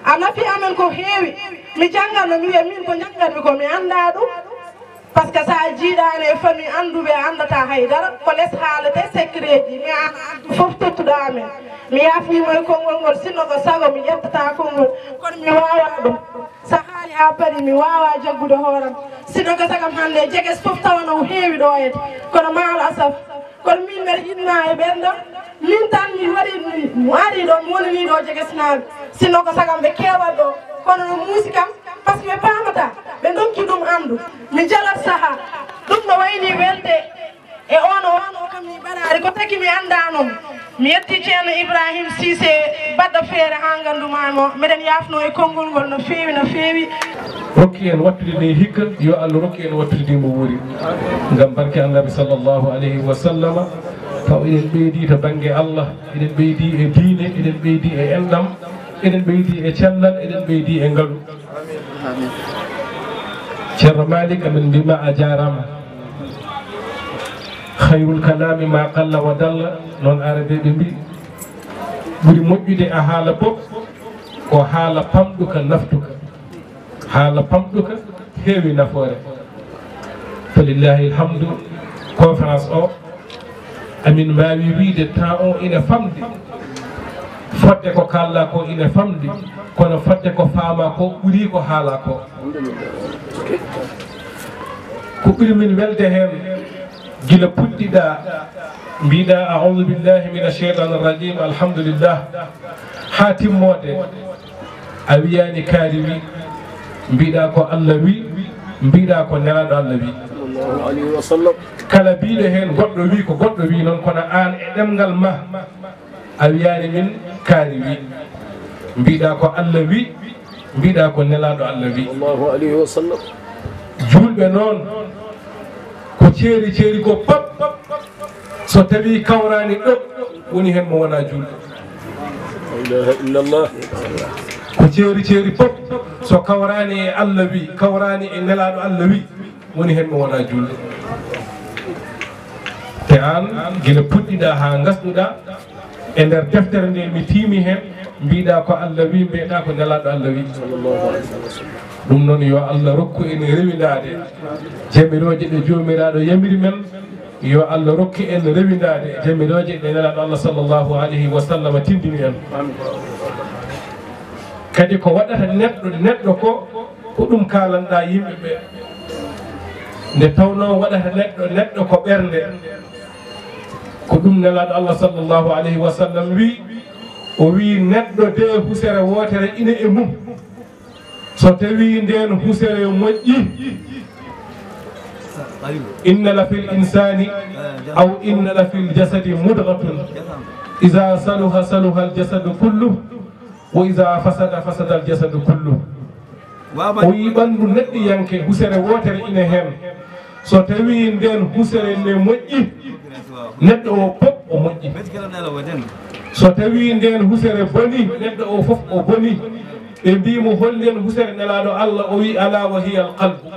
A nafi amen ko heewi. Mi janngatno, mi wiya miin ko njanngatmi ko mi anndaa ɗum. Par ce que so a jiidaani e famille annduɓe, a anndataa hay dara. Ko les haalete secret ji, mi aan a addu fof tottuɗo amen. Mi yaafniima e konngol ngol, sinno ko sago mi ƴettataa konngol, kono mi waawaa ɗum. So a haali haa parii, mi waawaa jaggude hooram. Sinno ko sago am hannde, jeges fof tawa no heewi ɗo e, kono maal asaf. Kono miin mbeɗa yiɗ ma e ɓerndam, miin tan mi waɗi, mi ari ɗo, mi wonanii ɗo jegesnaaɓe. Sinno ko sago am ɓe keewat ɗo, kono no muusi kam, par ce que ɓe paamataa, ɓe ndonki ɗum anndu. Mi jalat sahaa, ɗum no wayi ni welde e on, o on o kam mi ɓaraari, ko taki mi anndaano mo. Mi yetti Ceerno Ibrahim Siise baɗɗo feere haa nganndumaa mo. Mbeɗen yaafnoo e konngol ngol no feewi, no feewi. Rokki en wattude nde hikka, yo Allah rokku en wattude nde mo wuuri. Ngam barke Annabi sallallahu alayhi wa sallama, taw eɗen ɓeydi to bannge Allah, eɗen ɓeydi e diine, eɗen ɓeydi e enɗam, eɗen ɓeydi e cellal, eɗen ɓeydi e ngalu. Ceerno Malik, amin mbima a jaarama. Khayrul kalami ma qalla wa dalla, noon arabeɓe mbi. Ɓuri moƴƴude e haala fof ko haala pamɗuka naftuka. Haala pamɗuka heewi nafoore. Falillahi alhamdu, conférence o Amin mbaawi wiyde temps o ina famɗi, fodde ko kaalɗaa ko ina famɗi, kono fodde ko faamaa ko ɓuri ko haalaa ko. Ko ɓuri min welde heen, gila puɗɗiɗaa, mbiɗaa, "A'uudu billaahi mina sheytaani rajiim, alhamdulillah," haa timmoode, a wiyaani kaari wi, mbiɗaa ko Allah wi, mbiɗaa ko Nelaaɗo Allah wi. Sallallahu alayhi wa sallam. Kala biiɗo heen goɗɗo wi ko goɗɗo wi noon, kono aan e ɗemngal ma, a wiyaani min kaari wi, mbiɗaa ko Allah wi, mbiɗaa ko Nelaaɗo Allah wi. Sallallahu alayhi wa sallam. Juulɓe noon, ko ceeri ceeri ko pop, so tawii kawraani ɗo, woni heen mo wonaa juulɗo. La ilaha illallah. Ko ceeri ceeri pop, so kawraani e Allah wi, kawraani e Nelaaɗo Allah wi, woni heen mo wonaa juulɗo. Te aan, gila puɗɗiɗaa haa ngasnuɗaa, e nder deftere nde mi tiimi heen, mbiɗaa ko Allah wi, mbiɗaa ko Nelaaɗo Allah wi. Ɗum noon, yo Allah rokku en rewindaade jamirooje ɗe Joomiraaɗo yamiri men, yo Allah rokku en rewindaade jamirooje ɗe Nelaaɗo Allah sallallahu alayhi wa sallam tindini en. Kadi ko waɗata neɗɗo, neɗɗo ko, ko ɗum kaalanɗaa yimɓe ɓe. Nde tawnoo waɗata neɗɗo, neɗɗo ko ɓernde. Ko ɗum Nelaaɗo Allah sallallahu alayhi wa sallam wi, o wi, "Neɗɗo de husere wootere ina e mum. So tawii ndeen husere moƴƴi, inna la fil insaani aw inna la fil jasadi mudghatun, iza saluha saluha al jasadu kullu, wa iza fasada fasada al jasadu kullu." O wi, ɓanndu neɗɗiyanke, husere wootere ina heen. So tawii ndeen husere nde moƴƴi, neɗɗo o pop o moƴƴi. So tawii ndeen husere boni, neɗɗo o fof o boni. Ɓe mbii mo, "Hol ndeen husere?" Nelaaɗo Allah o wi, "Alaa wa hiya al qalbu."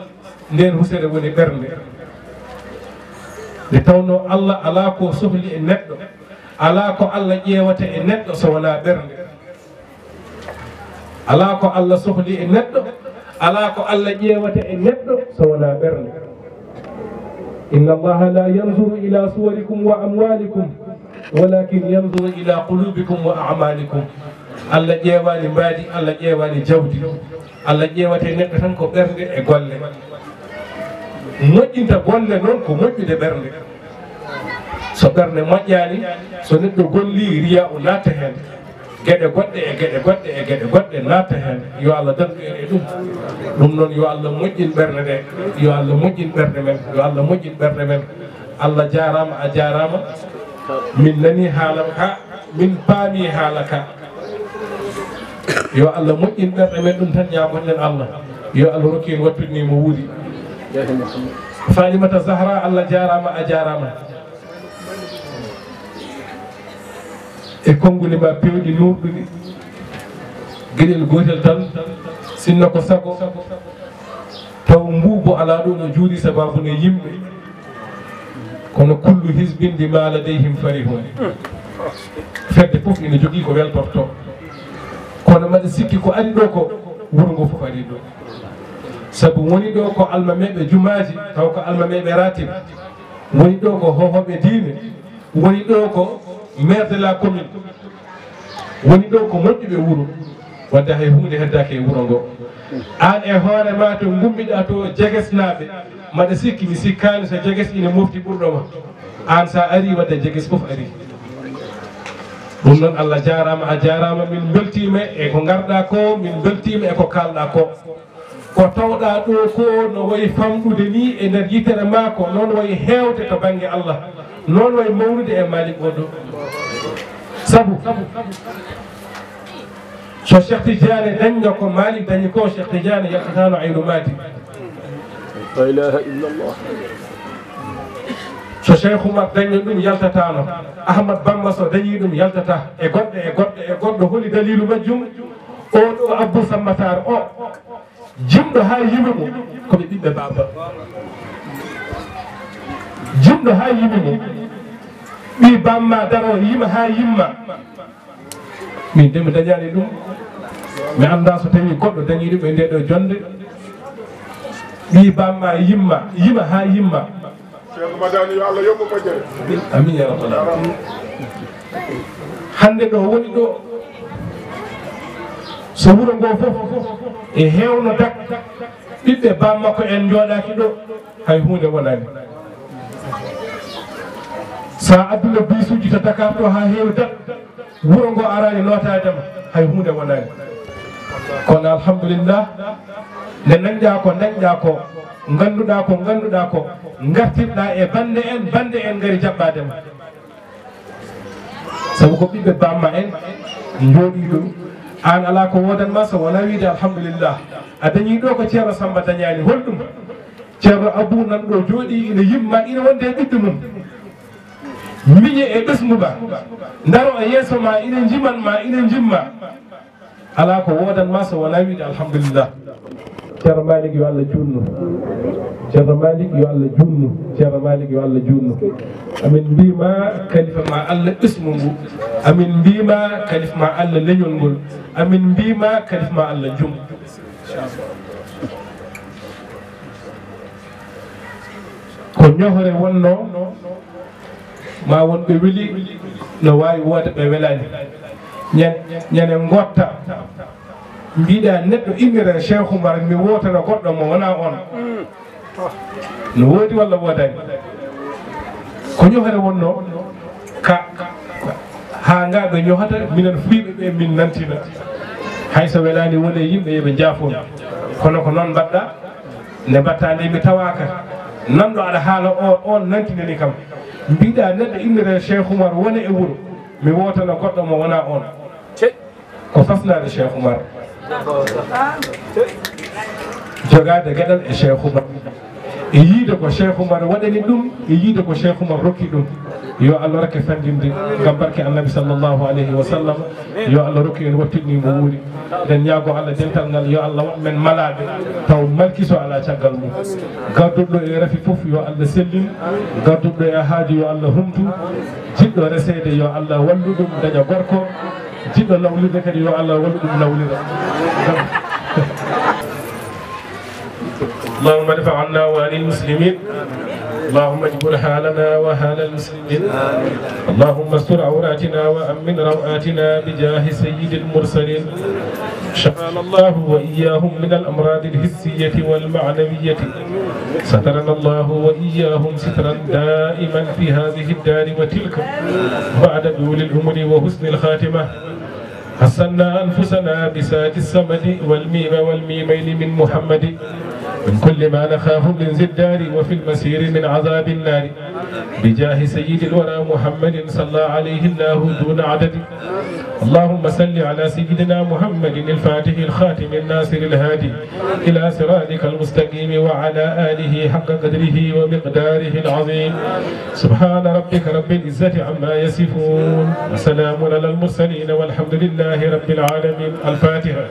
Ndeen husere woni ɓernde. Nde tawnoo Allah alaa ko sohli e neɗɗo, alaa ko Allah ƴeewata e neɗɗo so wonaa ɓernde. Alaa ko Allah sohli e neɗɗo, alaa ko Allah ƴeewata e neɗɗo so wonaa ɓernde. Inna Allaha la yanzuru ila suwarikum wa amwalikum, walakin yanzuru ila qulubikum wa a'malikum. Allah ƴeewaani mbaadi, Allah ƴeewaani jawdi. Allah ƴeewata e neɗɗo tan ko ɓernde e golle. Moƴƴinta golle noon ko moƴƴude ɓernde. So ɓernde moƴƴaani, so neɗɗo gollii, riyaa o naatta heen. Geɗe goɗɗe e geɗe goɗɗe e geɗe goɗɗe naatta heen. Yo Allah dandu en e ɗum. Ɗum noon, yo Allah moƴƴin ɓernde ɗe. Yo Allah moƴƴin ɓernde men. Yo Allah moƴƴin ɓernde men. Allah jaaraama, a jaaraama. Min nanii haala ka, min paamii haala ka. Yo Allah moƴƴin ɓerɗe men, ɗum tan ñaagoto-ɗen Allah. Yo Allah rokku en wattude ni mo wuuri. Falimata Zahra, Allah jaaraama, a jaaraama. E konnguli ma pewɗi nuurɗuɗi, geɗel gootel tan, sinno ko sago, taw mbuubu alaa ɗo no juuri sababu no yimɓe, kono kullu hizbin bima ladayhim farihun. Fedde fof ina jogii ko weltorto, kono mbaɗa sikki ko ari ɗo ko, wuro ngo fof ari ɗo. Sabu woni ɗo ko almameeɓe jumaaji, taw ko almameeɓe ratib, woni ɗo ko hohoɓe diine, woni ɗo ko maire de la commune, woni ɗo ko moƴƴuɓe wuro, wadde hay huunde heddaaki e wuro ngo. Aan e hoore ma to ngummiɗa to Jegesnaaɓe, mbaɗa sikki, mi sikkaani so Jeges ina mofti ɓurɗo ma. Aan sa ari wadde Jeges fof ari. Ɗum noon Allah jaaraama, a jaaraama, min mbeltiima e ko ngarɗa ko, min mbeltiima e ko kaalɗa ko. Ko tawɗa ɗo ko no wayi famɗude ni e nder yitere ma, ko noon wayi heewde to bannge Allah, noon wayi mawnude e Malik Odo. Sabu so Cheikh Tidiane dañno ko Malik dañi ko, Cheikh Tidiane yaltatano aynu maadi. La ilaha illallah. So Cheikh Oumar dañno ɗum yaltatano, Ahmad Bamba so dañi ɗum yaltata, e goɗɗo, e goɗɗo, e goɗɗo. Holi dalilu majjum? O ɗo Abdou Sammatar o, jimɗo haa yimi mo, ko ɓe ɓiɓɓe baaba. Jimɗo haa yimi mo, ɓii bamma daro yima haa yimma. Min de mi dañaani ɗum. Mi anndaa so tawii goɗɗo dañii ɗum e ndee ɗoo jonnde. Ɓii bamma yimma, yima haa yimma. Ceerno Madani, yo Allah yoɓ mo moƴƴere. Amin ya rabbal alamin. Hannde ɗo woni ɗo, so wuro ngo fof e heewno Dak, ɓiɓɓe baam makko en njooɗaaki ɗo, hay huunde wonaani. So a adduna biisuuji to Dakar ɗo haa heewi Dak, wuro ngo araani nootaade ma, hay huunde wonaani. Kono alhamdulillah, nde ndañɗaa ko ndañɗaa ko, ngannduɗaa ko ngannduɗaa ko, ngartirɗaa e bannde en, bannde en ngari jaɓɓaade ma. Sabu ko ɓiɓɓe baam ma en njooɗii ɗum, aan alaa ko woodan ma so wonaa wiide alhamdulillah. A dañii ɗo ko Ceerno Samba dañaani, holɗum? Ceerno Abuu nan ɗo jooɗii ina yimma, ina wonde e ɓiɗɗo mum. Miñe e ɓesngu ma, ndaro e yeeso ma, ina njiman ma, ina njimma. Alaa ko woodan ma so wonaa wiide alhamdulillah. Ceerno Malik, yo Allah juutnu. Ceerno Malik, yo Allah juutnu. Ceerno Malik, yo Allah juutnu. Amin mbiima kalifa ma Allah ɓesngu ngu. Amin mbiima kalifa ma Allah leñol ngol. Amin mbiima kalifa ma Allah jum. Ko ñohre wonnoo, ma won ɓe weli, no waawi woode ɓe welaani. Ñan-, ñande ngotta, mbiɗa neɗɗo innira Cheikh Oumar, mi wootana goɗɗo mo wonaa on. No woodi walla woodaani? Ko ñohre wonnoo, ka, haa nga ɓe ñohata, minen fuuyɓe ɓe min nantina. Hay so welaani won e yimɓe, yo ɓe njaafon. Kono ko noon mbaɗɗa, nde mbaɗta nde mi tawaaka. Nanɗo aɗa haala o, on nantinani kam. Mbiɗa neɗɗo innire Cheikh Oumar wona e wuro, mi wootana goɗɗo mo wonaa on. Ko fasnaade Cheikh Oumar. Jogaade geɗal e Cheikh Oumar. E yiide ko Cheikh Oumar waɗani ɗum, e yiide ko Cheikh Oumar rokki ɗum. Yo Allah rokke fanndinde ngam barke Annabi sallallahu alayhi wa sallam. Yo Allah rokku en wattidni mo wuuri. Eɗen ñaago Allah dental ngal, yo Allah waɗ men malaaɓe, taw malkiso alaa caggal mum. Garduɗo e rafi fof, yo Allah sellin. Garduɗo e haaju, yo Allah humtu. Jiɗɗo reseede, yo Allah wallu ɗum daña gorko. Jiɗɗo lawlirde kadi, yo Allah wallu ɗum lawlira. اللهم ادفع عنا وعن المسلمين. اللهم اجبر حالنا وحال المسلمين. اللهم استر عوراتنا وأمن روآتنا بجاه سيد المرسلين. شفانا الله وإياهم من الأمراض الحسية والمعنوية. سترنا الله وإياهم سترا دائما في هذه الدار وتلك بعد طول العمر وحسن الخاتمة. حصنا أنفسنا بساد الصمد والميم والميمين من محمد، من كل ما نخاف من ذي الدار وفي المسير من عذاب النار، بجاه سيد الورى محمد صلى عليه الله دون عدد. اللهم صل على سيدنا محمد الفاتح الخاتم الناصر الهادي إلى صراطك المستقيم وعلى آله حق قدره ومقداره العظيم. سبحان ربك رب العزة عما يصفون، وسلام على المرسلين، والحمد لله رب العالمين. الفاتحة.